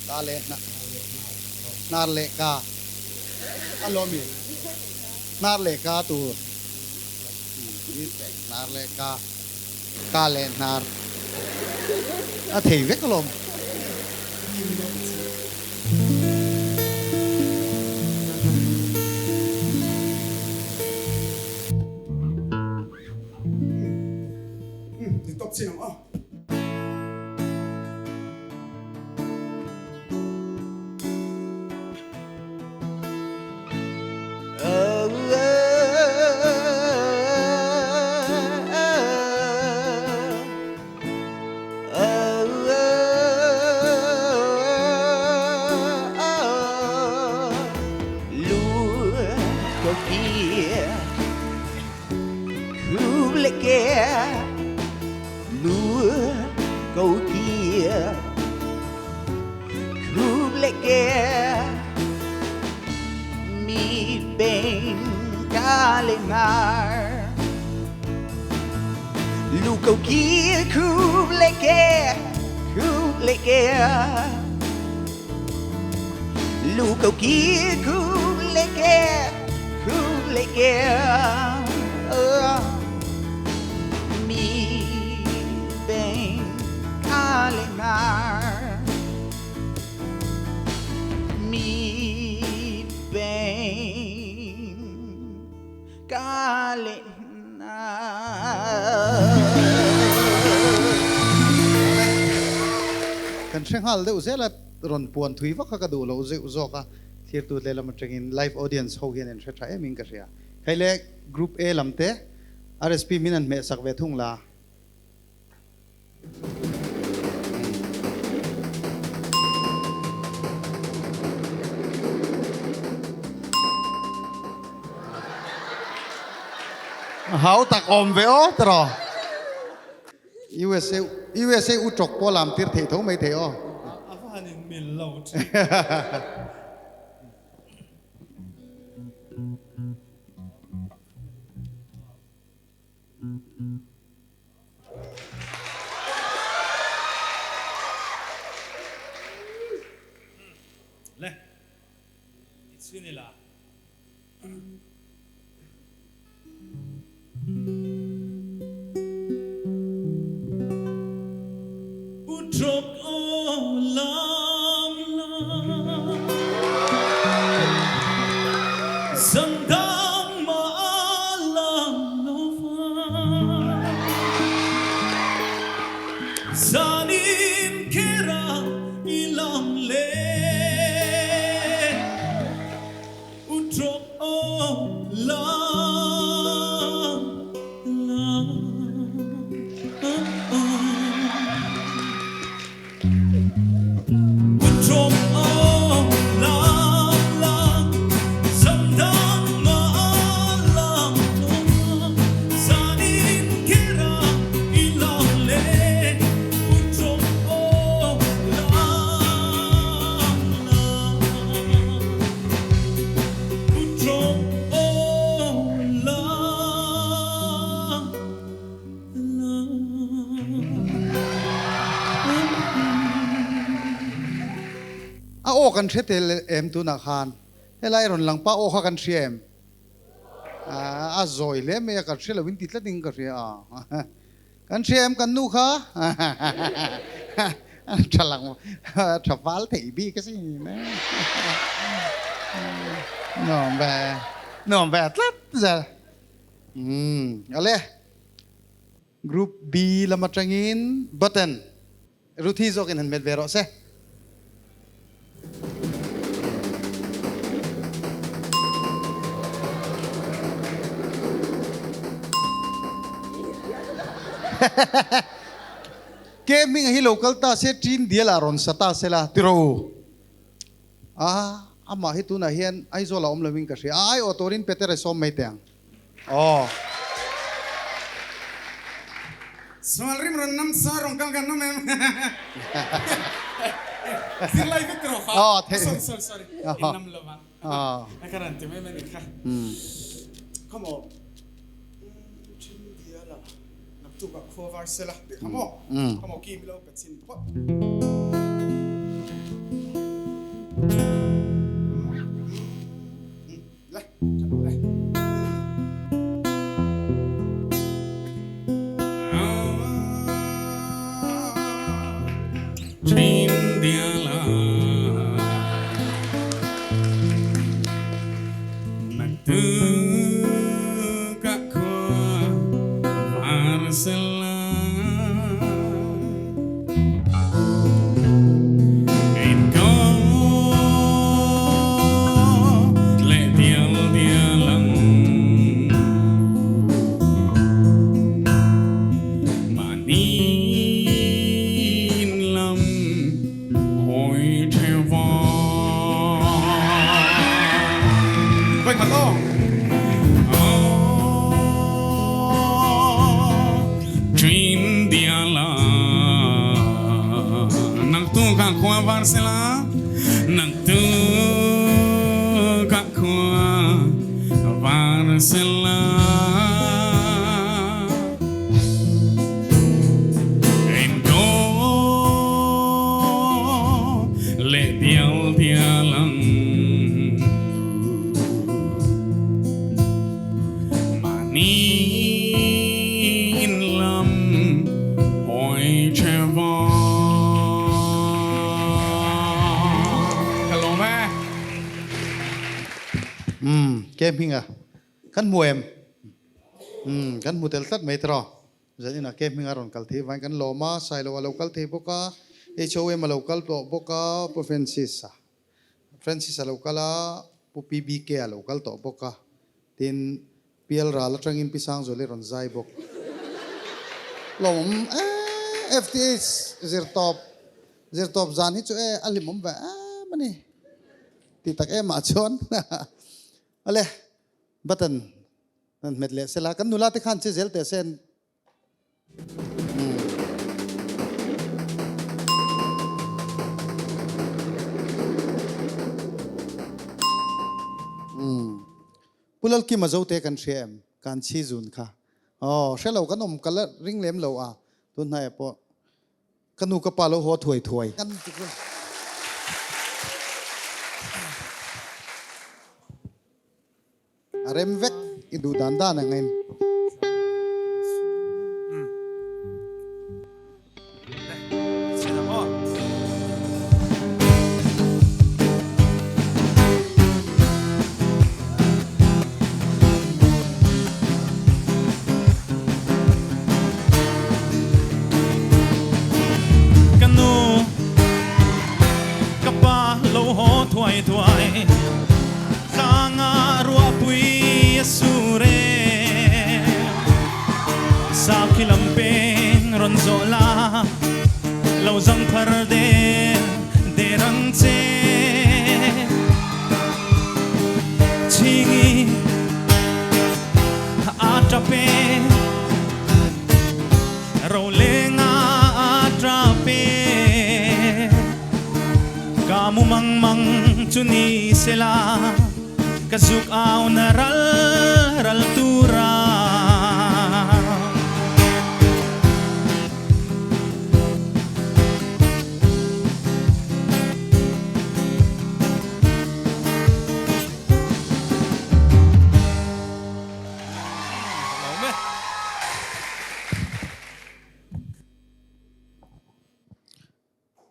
Ka leh hnar leh ka a lawmi hnar leh ka tur hnar leh ka ka leh hnar a thei vek alawm.
Ti tawp chin ang aw.
Mi beng ka leh na.
Kan hre nghal deuh zel a, rawn puan thui vak kha ka duh loh zeuh zawk a, thirtu lehlam atangin live audience ho hian an hre tha em in ka hria. Hei le Group A lam te RSP min an hmeh sak ve thung la. Hau tak awm ve aw tiraw. USA USA u tawk pawh lam tir theih tho mai thei aw.
A va han in mil lo thin. Le, i chhin ila. U drop aw lam lam Zan dang mah lam lo va Zan in kher a i lam le U drop aw lam lam. U drop aw lam lam Zan dang mah lam lo va Zan in kher a i lam le U drop aw lam lam.
A aw kan hre tel em tunah khan helai rawn lang pa aw kha kan hria em? A zawi hle mai a kan hre lo in ti tlat in ka hria a. Kan hria em kan nu kha? Tha lang tha val thei bik a si Nuam ve nuam ve tlat zel. Umm ale Group B lam atangin button Ruthi zawkin han met ve rawh se. Ke hming hi lo kal ta se ṭin dial ah rawn sa ta se la tiro a amah hi tunah hian Aizawl ah awm lovin ka hria a aiawh turin Peter a sawm mai teh ang. Aw.
Sual rim rawn nam sa rawn kal kan awm em? Zirlai vek rawh kha.
Aw theih.
Sorry sorry sorry. In nam lo a. A ka rawn ti mai mai ni kha. Come on. Thin dial a. Naktuk ah khua var sela tih kha maw? Come on kim lo pe chin phawt. Ka lawm e.
Ke hminga kan hmu em? Umm kan hmu tel tlat mai tiraw. Zanin ah ke hminga rawn kal thei vain kan lawm a, Sailo a lo kal thei bawk a, HOM a lo kal tawh bawk a, Pu Francis a Francis a lo kal a, Pu PBK a lo kal tawh bawk a, tin Pial ral atangin Pi Sangzuali rawn zai bawk. Lawmawm e FTH zirtawp zirtawp zan hi chu e a hlimawm ve em a ni ti tak em ah chuan ale button han hmet leh sela kan nula te khan che zel teh se Pu Lalkima zote kan hria em? Kan chhi zun kha. Aw, hre lo kan awm ka la ring lem lo a, tun hnaiah pawh ka nu ka pa lo haw thuai thuai. A rem vek i duh dan dan ang in.
Ka nu ka pa lo haw thuai thuai. Tlanga ruahpui a sur e. Sakhi lam peng rawn zawh la, lo zang thar der der ang che. Chhingi a tap e, rolenga a tap e. Ka mu mang mang chu ni sela, ka zuk au na ral ral tura.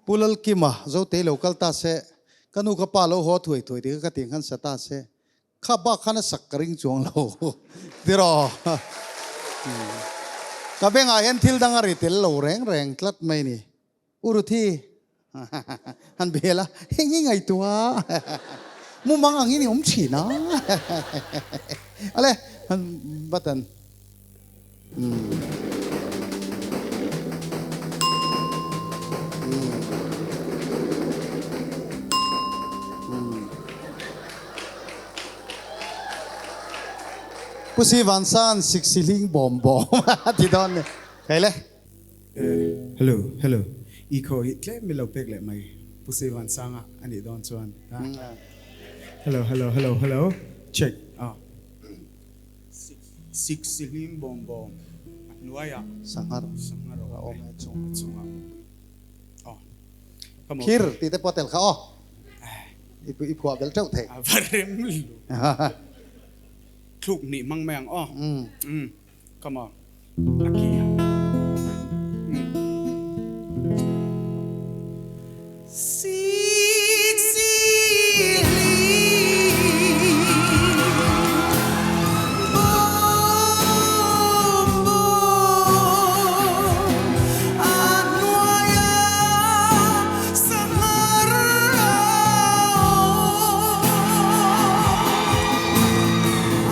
Pu Lalkima, Zotei lo kal ta se, ka nu ka pa lo haw thuai thuai ti kha ka tih khan sa ta se, kha bak khan a sak ka ring chuang lo tiraw. Ka bengah hian thil dang a ri tel lo reng reng tlat mai ni. U Ruthi han bel a, heng hi ngaihtuah mumang ang in i awm thin a. Ale, han button. Pu Si Van San sik si hling bawm bawm a ti dawn ni. Hei le.
Hello hello i khaw hi tlem mi lo pek leh mai Pu Si Van Sanga a nih dawn chuan Hello hello hello hello check ah. Sik si hlim bawm bawm a hnuaiah
Sanghar
sanghar a awm e
a
a chungah aw ka maw
Phir tih te pawh tel kha aw i phuah belh teuh thei.
A va rem lu thluk hnih hmang mai ang aw umm ka maw a ki a
Sik si hlim bawm bawm a hnuaia sanghar a awm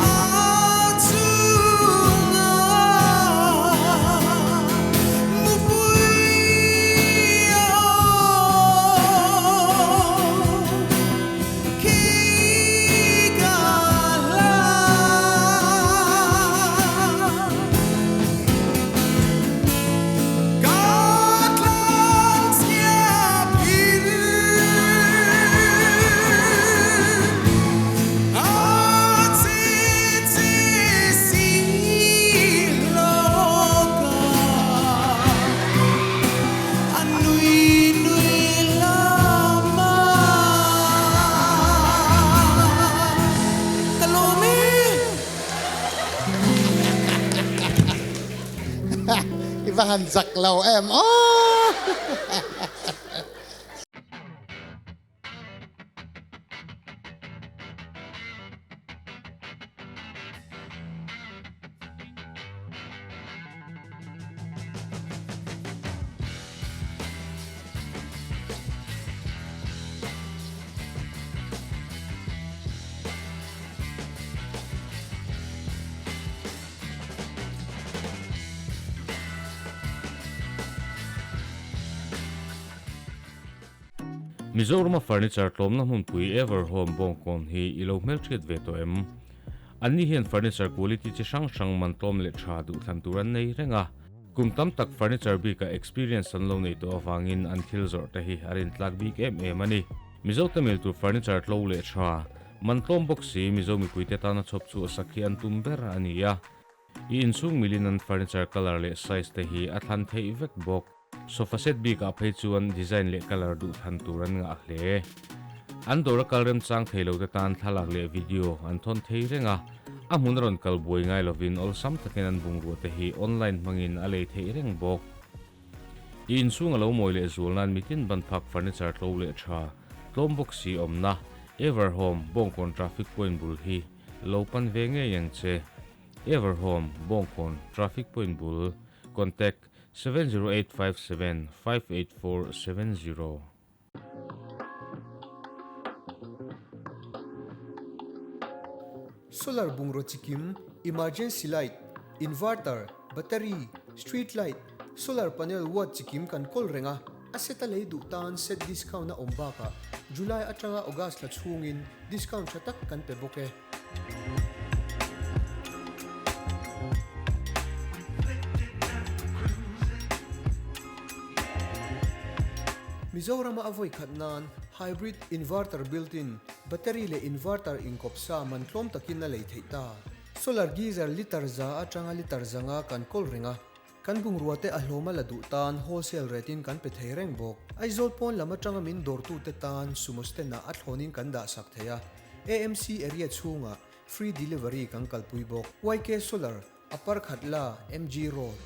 a chungah mupui A nui nui lama ka lawm e.
I va han zak lo em aw.
Mizorama furniture tlawmna hmunpui Everhome Bawngkawn hi i lo hmelhriat ve tawh em? Anni hian furniture quality chi hrang hrang man tlawm leh tha duhthlan tur an nei reng a. Kum tam tak furniture bikah experience an lo nei tawh avangin an thil zawrh te hi a rintlak bik em em a ni. Mizo te mil tur furniture tlo leh tha, man tlawm bawk si Mizo mipuite tana chhawp chhuah sak hi an tum ber a ni a. I inchhung milin an furniture colour leh size te hi a thlan theih vek bawk. Sofa set bikah phei chuan design leh colour duh thlan tur an ngah hle. An dawr a kal remchang thei lo te tan thlalak leh video an thawn thei reng a, a hmun a rawn kal buai ngai lovin awlsam takin an bungrua te hi online hmangin a lei theih reng bawk. I inchhung a lo mawi leh zual nan mitin ban phak furniture tlo leh tha, tlawm bawk si awmna, Everhome, Bawngkawn traffic point bul hi lo pan ve ngei ang che. Everhome, Bawngkawn traffic point bul, contact 70857 58470.
Solar bungraw chikim, emergency light, inverter, battery, street light, solar panel watt chikim kan kawl reng a, a set a lei duh tan set discount a awm bakah July atanga August thla chhungin discount tha tak kan pe bawk e. Mizorama a vawi khat nan hybrid inverter built-in battery leh inverter inkawp sa man tlawm takin a lei theih ta. Solar geyser litre za atanga litre zanga kan kawl reng a, kan bungrua te a hlawm a la duh tan wholesale rate in kan pe thei reng bawk. Aizawl pawn lam atanga min dawrtute tan sumo stand ah a thlawnin kan dah sak thei a, AMC area chhungah free delivery kan kalpui bawk. YK Solar, Upper Khatla, MG Road.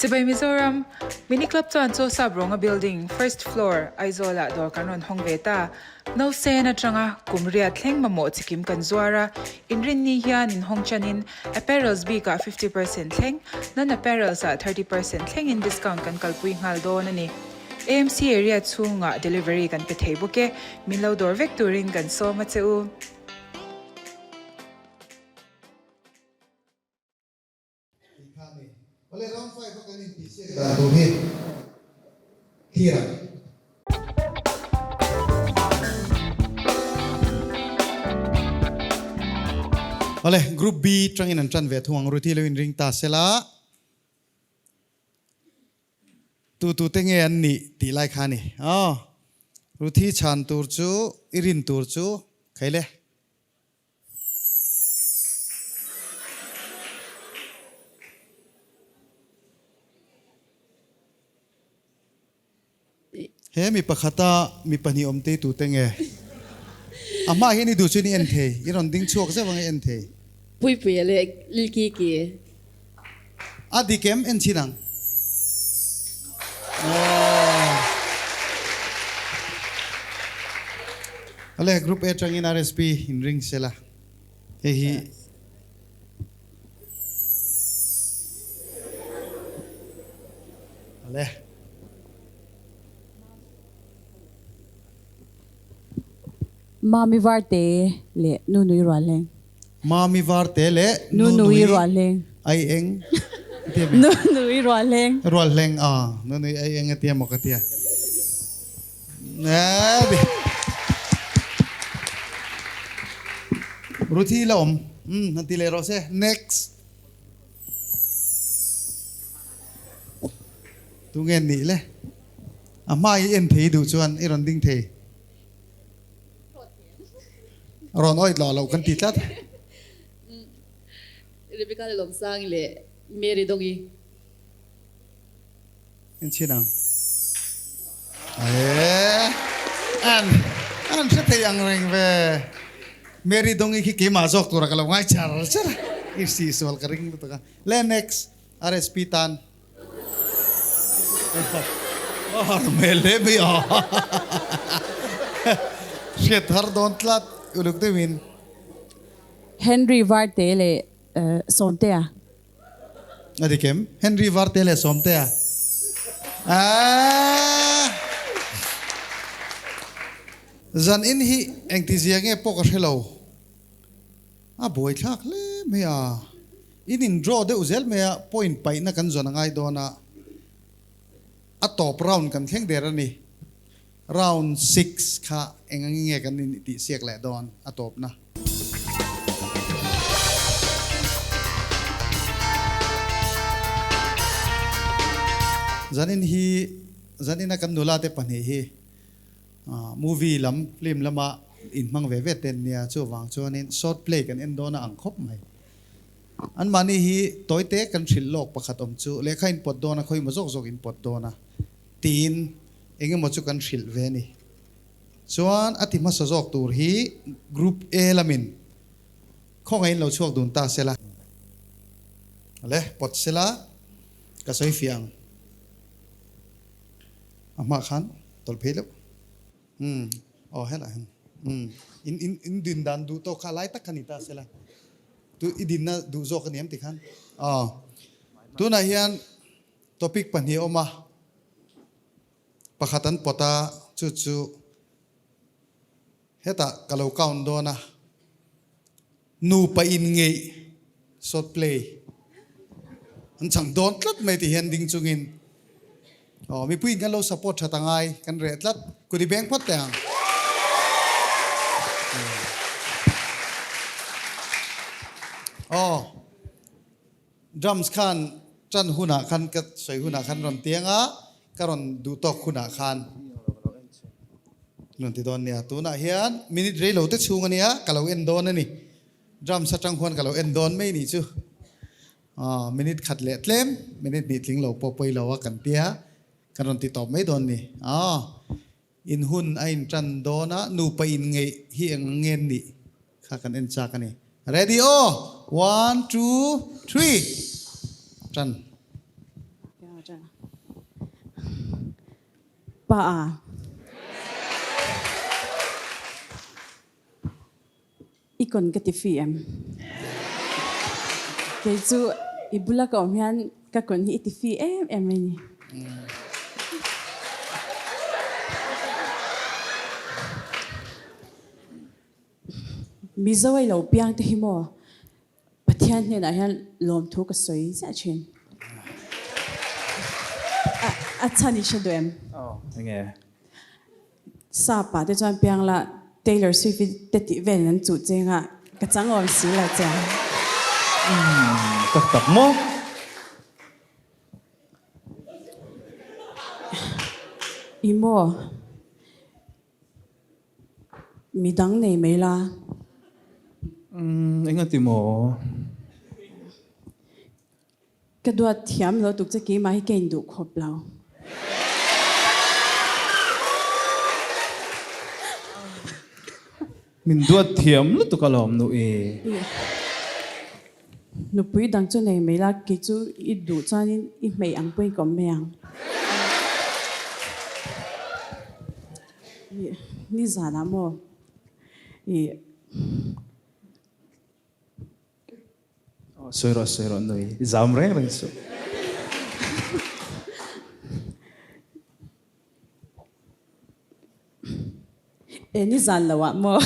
Chibai Mizoram, Mini Club chuan Chaw Sap Rawnga Building, First Floor, Aizawl ah dawr kan rawn hawng ve ta. Nausen atanga kum riat thleng mamawh chikim kan zuar a, inrinni hian inhawng chanin apparels bikah 50% thleng, non-apparels ah 30% thlengin discount kan kalpui nghal dawn a ni. AMC area chhungah delivery kan pe thei bawk e, min lo dawr vek turin kan sawm a che u.
Awle round 5 a kan intihsiak dan tur hi thlir ang. Awle group B tangin an tan ve thung ang Ruthi lo inring ta sela. Tu tu te nge an nih tih lai kha a ni. Aw Ruthi chhan tur chu i rin tur chu khaile. He mi pakhata mi pahnih awm tei tute nge? A hmaah hian i duh chuan i en thei, i rawn ding chhuak zeuh ang i en thei.
Puipuia leh Lilkiki.
A dik em? En chhin ang. Aww. Awle, Group A atangin RSP in ring sela. Hei hi. Awle.
Mami Varte leh Nunui Rualhleng.
Mami Varte leh
Nunui Rualhleng.
Ai eng tia mi?
Nunui Rualhleng.
Rualhleng a, Nunui ai eng atia maw ka tia. Ruthi la awm. Umm han ti leh rawh se. Next. Tunge nih le? A hma i en thei duh chuan i rawn ding thei. Rawn awih loh loh kan ti tlat.
Rebecca leh Lawmsangi leh Mary Dongi.
En chhin ang. Eee an an hre thei ang reng ve. Mary Dongi khi keimah zawk tura ka lo ngai char char a. I sihsual ka ring lutuk a. Le next RSP tan. A har hmel hle mai a. Hriat har dawn tlat uluk deuhin.
Henry Varte leh Sawmtea.
A dik em? Henry Varte leh Sawmtea. Aaa. Zan in hi engtizia nge pawh ka hre lo. A buaithlak hle mai a. In in draw deuh zel mai a, point paihna kan zawn a ngai dawn a. A tawp round kan thleng der a ni. Round 6 kha eng ang nge kan in tih siak leh dawn a tawpna. Zanin hi zanin a kan nula te pahnih hi movie lam film lama in hmang ve ve te nia chuvang chuanin short play kan en dawn a ang khawp mai. Anmahni hi tawite kan hrilh lawk pakhat awm chu lehkha in pawt dawn a, khawi emaw zawk zawk in pawt dawn a tiin eng emaw chu kan hrilh ve a ni. Chuan a ti hmasa zawk tur hi Group A lamin khawngaihin lo chhuak dun ta sela. Le pawt sela ka sawi fiah ang. A hma khan tawlh phei deuh. Umm aw helai hian umm in in in din dan duh tawk kha lai tak kha ni ta sela. Tu i dinna duh zawk a ni em ti khan? Aw. Tunah hian topic pahnih a awm a, pakhat an pawt a, chu chu hetah ka lo count dawn a, nupa in ngeih short play an chang dawn tlat mai ti hian ding chungin aw mipui in kan lo support that a ngai kan reh tlat kut i beng phawt teh ang. Aw drums khan tan hunah khan ka sawi hunah khan rawn tiang a ka rawn duh tawk hunah khan rawn ti dawn nia tunah hian minute rei lo te chhung a nia ka lo en dawn a ni drums atang khuan ka lo en dawn mai nih chu. Aw, minute khat leh tlem, minute hnih tling lo pawh pawi lo a kan tia, kan rawn ti tawp mai dawn ni. Aw, in hun a in tan dawn a, nupa in ngeih hi eng ang nge nih kha kan en chak a ni. Ready aw, one, two, three, tan.
Pa a. I kawn ka ti fi em? Kei chu i bula ka awm hian ka kawn hi i ti fi em em mai ni. Mizo a i lo piang te hi maw Pathian hnenah hian lawmthu ka sawi ziah thin. A chhan i hre duh em?
Enge?
Sapa te chuan piang la Taylor Swift i te tih velin an chuh cheng a, ka chang awm si lo che.
Umm tak tak maw?
I maw? Midang nei mai la.
Umm engati maw?
Ka duat thiam lo tuk che keimah hi ka induh khawp lo.
Min duat thiam lutuk alawm nu i.
Nupui dang chu nei mai la, kei chu i duh chuanin i hmei ang pawhin ka awm mai ang. Nizanah maw i.
Sawi rawh, sawi rawh nui. I zam reng reng suh.
E ni zan lo ah maw?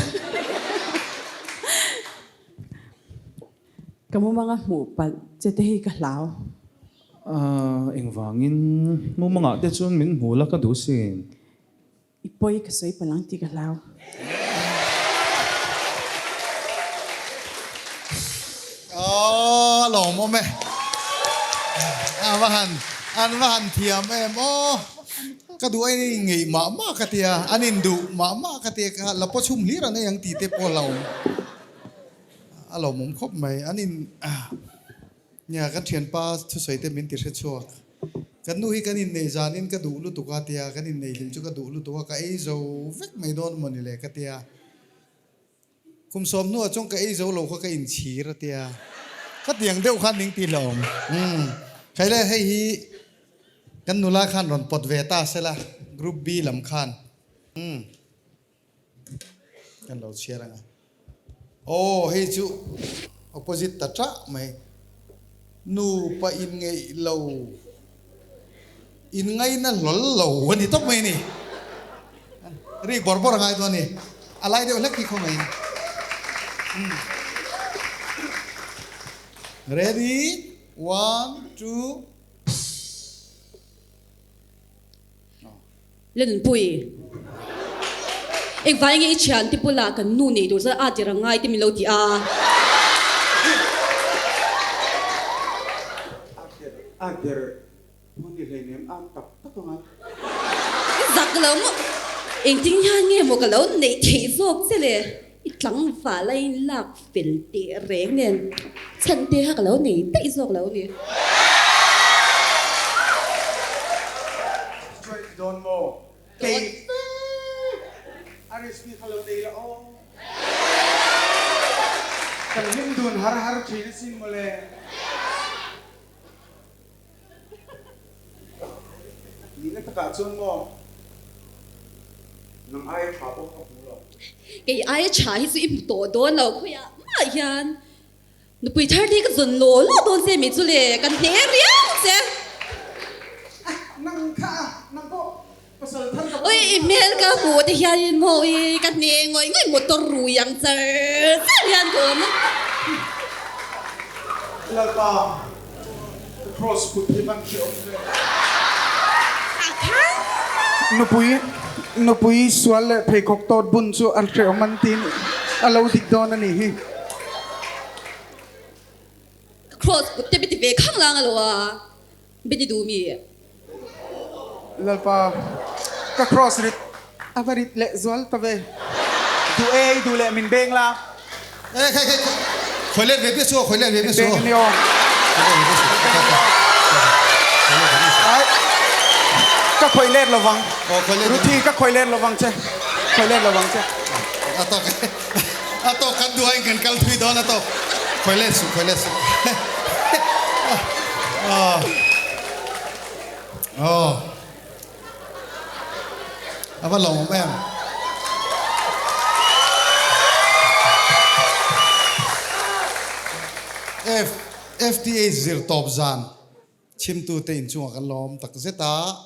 Ka mumanga hmuh palh che te hi ka hlau.
Engvangin mumangah te chuan min hmu la ka duh sin.
I pawi ka sawi palh ang tih ka hlau.
Aww a lawmawm e. A va han an va han thiam em aw. Ka duh ain in ngeih mah mah ka tia, an in duh mah mah ka tia kha la paw chhum hlir an ei ang tih te pawh a lo awm. A lawmawm khawp mai. An in nia kan thianpa thusawi te min ti hre chhuak. Kan nu hi kan inneih zanin ka duh lutuk a tia, kan inneih hlim chu ka duh lutuk a, ka ei zo vek mai dawn mawni le ka tia. Kum sawm hnuah chuan ka ei zo lo kha ka inchhir a tia. Ka tiang deuh khan ning ti hlawm. Umm. Khaile hei hi kan nula khan rawn pawt ve ta sela Group B lam khan. Umm. Kan lo chhiar ang a. Aw hei chu opposite ta tah mai. Nupa inngeih lo, inngaina hlawl lo a ni tawp mai a ni. Rik bawr bawr a ngai dawn a ni. A lai deuh hlek hi khaw mai. Ready, one, two.
Lenpui, engvai nge i thian te bulah kan nu nei tur chuan a tir ang ngai te min lo ti a.
A der, a der pawh ni hleinem a tak tak ang a.
I zak lo maw? Engtin hian nge maw ka lo neih theih zawk che le? I tlangval a in lak fel teh reng nen chhan te kha ka lo nei daih zawk lo ni.
Chuan i dawn maw? Kei a recipe kha lo nei la aw. Kan hlim dun har har thin asin mawle. Nihna takah chuan maw nang aia tha pawh ka hmu lo.
Kei aia tha hi chu i hmu tawh dawn lo khawiah mah hian nupui thar te hi ka zawn law law dawn che mi chu le kan hne riau che.
Nang kha a nang pawh pasal thar ka
Ui i hmel ka hmuh te hianin maw i ka hne ngawih ngawih motor rui ang char char hian ka awm a.
Lalpa ka cross kut hi van hre awm ve. Nupui nupui sual leh pheikhawk tawt bun chu a hre awm an ti a lo dik dawn a nih hi.
Ka cross kut te beti ve khang lang alo a. Beti duh mi.
Lalpa ka cross rit a va rit leh zual ta ve. Duh e i duh leh min beng la.
E khai khai khoi let ve bia su khoi let ve bia su.
Min beng ani aw. Ai ka khoi let lovang. Ruthi ka khoi let lovang che. Khoi let lovang che.
A tawk a tawk kan duh a in kan kal thui dawn a tawk khoi let su khoi let su. Aw a va lawm em. F FTA zir tawp zan chhimtu te inchungah kan lawm tak zet a,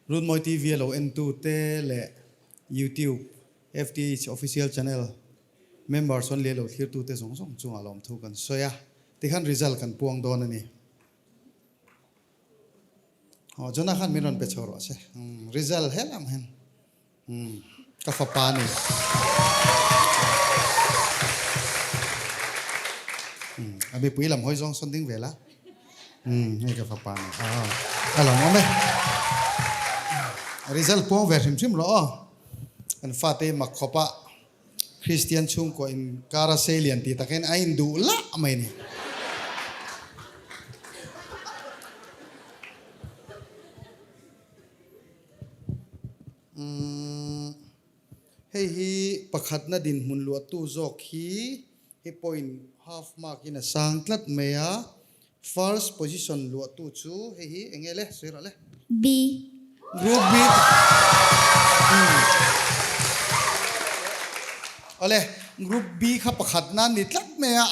Runmawi TV a lo entu te leh YouTube FTH official channel member chuan leh lo thlirtu te zawng zawng chungah lawmthu kan sawi a, tikhan result kan puang dawn a ni. Aw Jonah khan min rawn pe chho rawh se. Result he lam hian ka fapa a ni. A mipui lam hawi zawng sawn ding vel a. Hei ka fapa a ni. A lo awm e. Result puang ve hrim hrim rawh aw. Kan fate mak khawp a. Kristian chhungkua inkar a sei lian tih takin a induh lah mai a ni. Umm hei hi pakhatna dinhmun luahtu zawk hi hi point half mark in a sang tlat mai a, first position luahtu chu hei hi eng nge le sawi rawh le.
B.
Group B. Awle group B kha pakhatna a ni tlat mai a,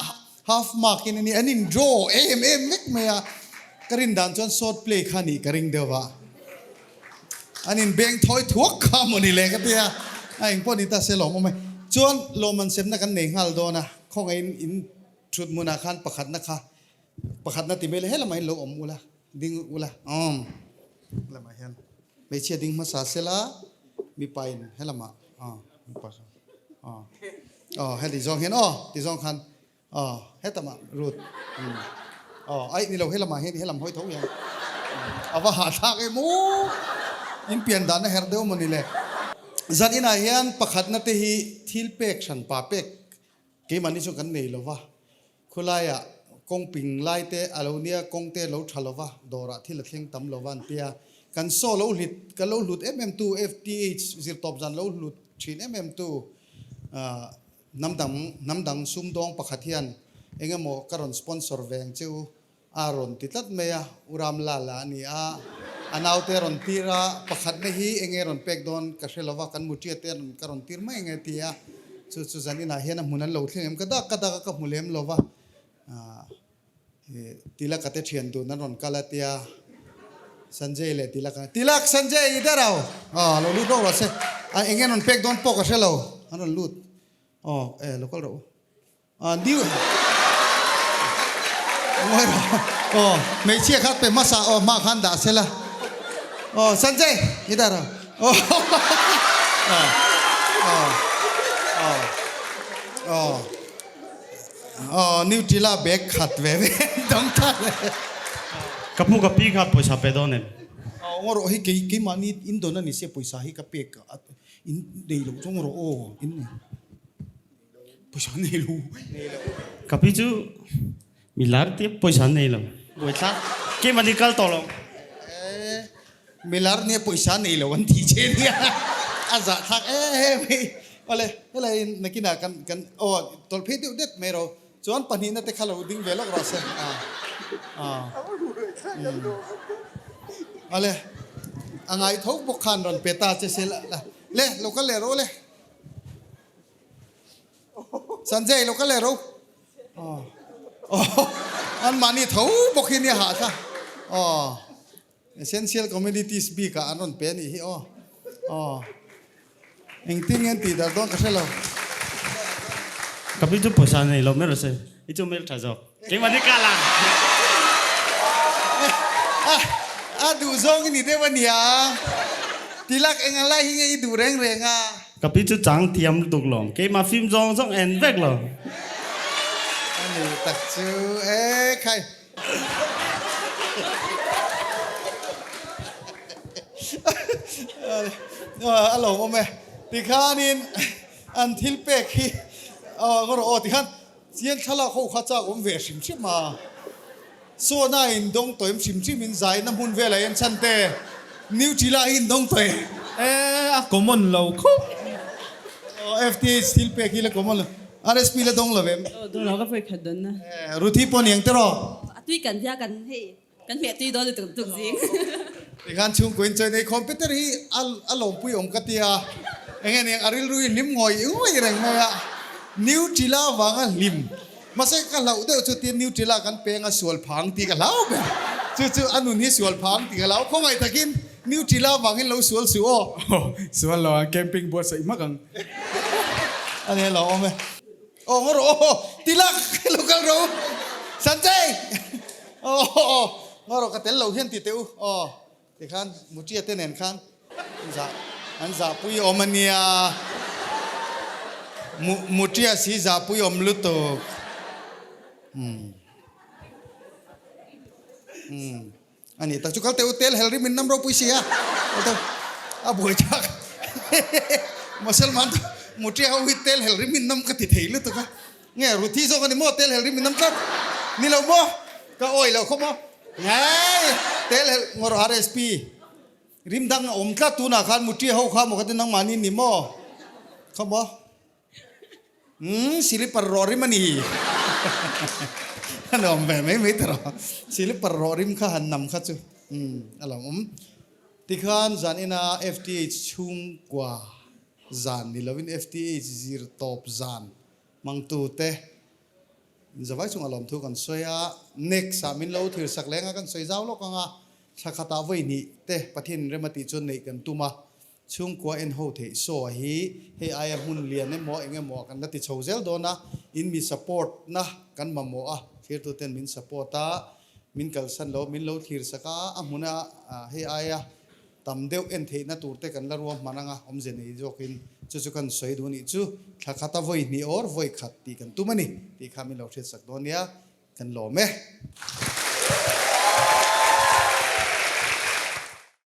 half mark in a ni, an in draw em em vek mai a, ka rin dan chuan short play kha a nih ka ring deuh va. An in beng thawi thuak kha maw ni le ka ti a, a eng pawh ni ta se lawm awm e. Chuan lawmman semna kan nei nghal dawn a, khawngaihin in thut hmunah khan pakhatna kha pakhatna ti mai le helamah hian lo awm ula, ding ula awm helamah hian hmeichhia ding hmasa sela mipa in helamah aw mipa kha aw aw heti zawng hian aw ti zawng khan Aw, hetamah Ruth. Umm. Aw, aih ni lo, helamah hian helam hawi tho hian. A va hahthlak em aw! In pian dan a herh deuh maw ni le? Zan inah hian pakhatna te hi thil pek hran pa pek keimahni chu kan nei lo va, khulaiah kawng ping lai te a lo nia, kawng te a lo tha lo va, dawrah thil a thleng tam lo va an tia. Kan saw lo hlit, kan lo hlut em em tu, FTH zirtawp zan lo hlut thin em em tu, Hnam dang, hnam dang sumdawng pakhat hian eng emaw ka rawn sponsor ve ang che u a rawn ti tlat mai a, U Ram Lal a ni a, a naute a rawn tir a, pakhatna hi eng nge rawn pek dawn ka hre lo va, kan muṭia te ka rawn tir mai ang e ti a, chu chu zan inah hian a hmun an lo thleng em ka dak ka dak a ka hmu lem lo va, Tilaka te thian dun an rawn kal a tia Sanjay leh Tilaka Tilak Sanjay i der au aw lo lut rawk rawh se a eng nge an rawn pek dawn pawh ka hre lo an rawn lut aw e lo kal rawh u a new ngawi rawh aw hmeichhia kha pe hmasa aw hma khan dah sela aw Sanjay i der au. Aw Nutella bag khat ve ve dawng ta le.
Ka pu ka pi kha pawisa pe dawn em?
Aw ngaw rawh hei kei keimahni in dawn a ni sia pawisa hi ka pek a in nei loh chu ngaw rawh aw in nei. Pawisa nei lo.
Ka pi chu mi lar tia pawisa nei lo. Buaithlak. Keimahni kal tawh lo.
Eh, mi lar nia pawisa nei lo an ti che nia. A zah thlak em em hei. Awle, helai nakinah kan kan aw tawlh phei deuh det mai ro. Chuan pahnihna te kha lo ding ve lawk rawh se. A a. Awle, a ngai tho bawk khan rawn pe ta che se la. Le, lo kal leh rawh le. Sanjay lo kal leh ro. Aw. An mahni tho bawk hi nia hah kha. Aw. Essential communities bik ah an rawn pe anih hi aw. Aw. Engtin nge an tih dar dawn ka hre lo.
Ka pi chu pawisa nei lo mai rawh se. I chu hmel tha zawk. Keimah ni ka lang.
A duh zawng i ni deuh a nia. Tilak eng a lai hi nge i duh reng reng a?
Ka pi chu chang thiam lutuk lo. Keimah film zawng zawng en vek lo.
A ni tak chu e khai. A lo awm e. Tikhanin an thil pek hi aw ngaw rawh aw tikhan Chian thlalak ho kha chak awm ve hrim hrim a, Sawna in dawng tawim hrim hrim in zaina hmun velah hian chhan te Nutella hi in dawng tawih.
E a common lo khawp.
Aw FTH thil pek hi la common lo. RSP la dawng lo em?
Aw dawng lo ka vawi khat dawn na.
E Ruthi pawh niang tiraw?
A tui kan hia kan hei kan hmeh tui dawn lutuk tuk zing.
Tikhan chhungkaw in chawi nei computer hi a lawmpui awm ka tia, enge niang a rilru hi hlim ngawih ngawih reng mai a, Nutella vanga hlim, mahse ka hlauh deuh chu tia Nutella kan peng a sual phang tih ka hlau ber, chu chu a nun hi sual phang tih ka hlau, khawngaih takin Nutella vangin lo sual suh aw.
Sual lo ang, camping buatsaih hmak ang.
A ni lo awm e. Aw ngaw rawh aw tilak lo kal rawh u Sanjay aw aw ngaw rawh ka tel lo hian ti teh u aw tikhan Mutia te nen khan an zah an zahpui awm ania Mu Mutia si zahpui awm lutuk umm umm ani tak chu kal teh u tel hel rim in nam ropui sia kal teh u a buai thlak Musalman Mutia ho hi tel hel rim in nam ka ti thei lutuk a nge Ruthi zawk ani maw tel hel rim in nam tlat ni lo maw ka awi lo khawp maw ngei tel hel ngawr RSP rim dang a awm tlat tunah khan Mutia ho kha maw ka ti nangmahni ni maw khawp maw. Umm silipar rawh rim a ni. A nuam ve mai mai ta rawh. Silipar rawh rim kha han nam kha chu umm a lo awm. Tikhan zan ina FTH chhungkua zan ni lovin FTH zir tawp zan hmangtu te zavai chungah lawmthu kan sawi a. Next ah min lo thir sak leng a kan sawi zau lawk ang a. Thla khatah vawi hnih te Pathian rem a tih chuan neih kan tum a. Chhungkua en ho theih saw hi hei aia hmun lian emaw eng emaw kan la ti chho zel dawn a, in mi support na kan mamawh a, thirtuten min support a, min kalsan lo, min lo thlir sak a, a hmuna hei aia tam deuh en theihna tur te kan la ruah hman anga awmze nei zawkin chu chu kan sawi duh anih chu, thla khata vawi hnih or vawi khat tih kan tum a ni tih kha min lo hriatsak dawn nia, kan lawm e.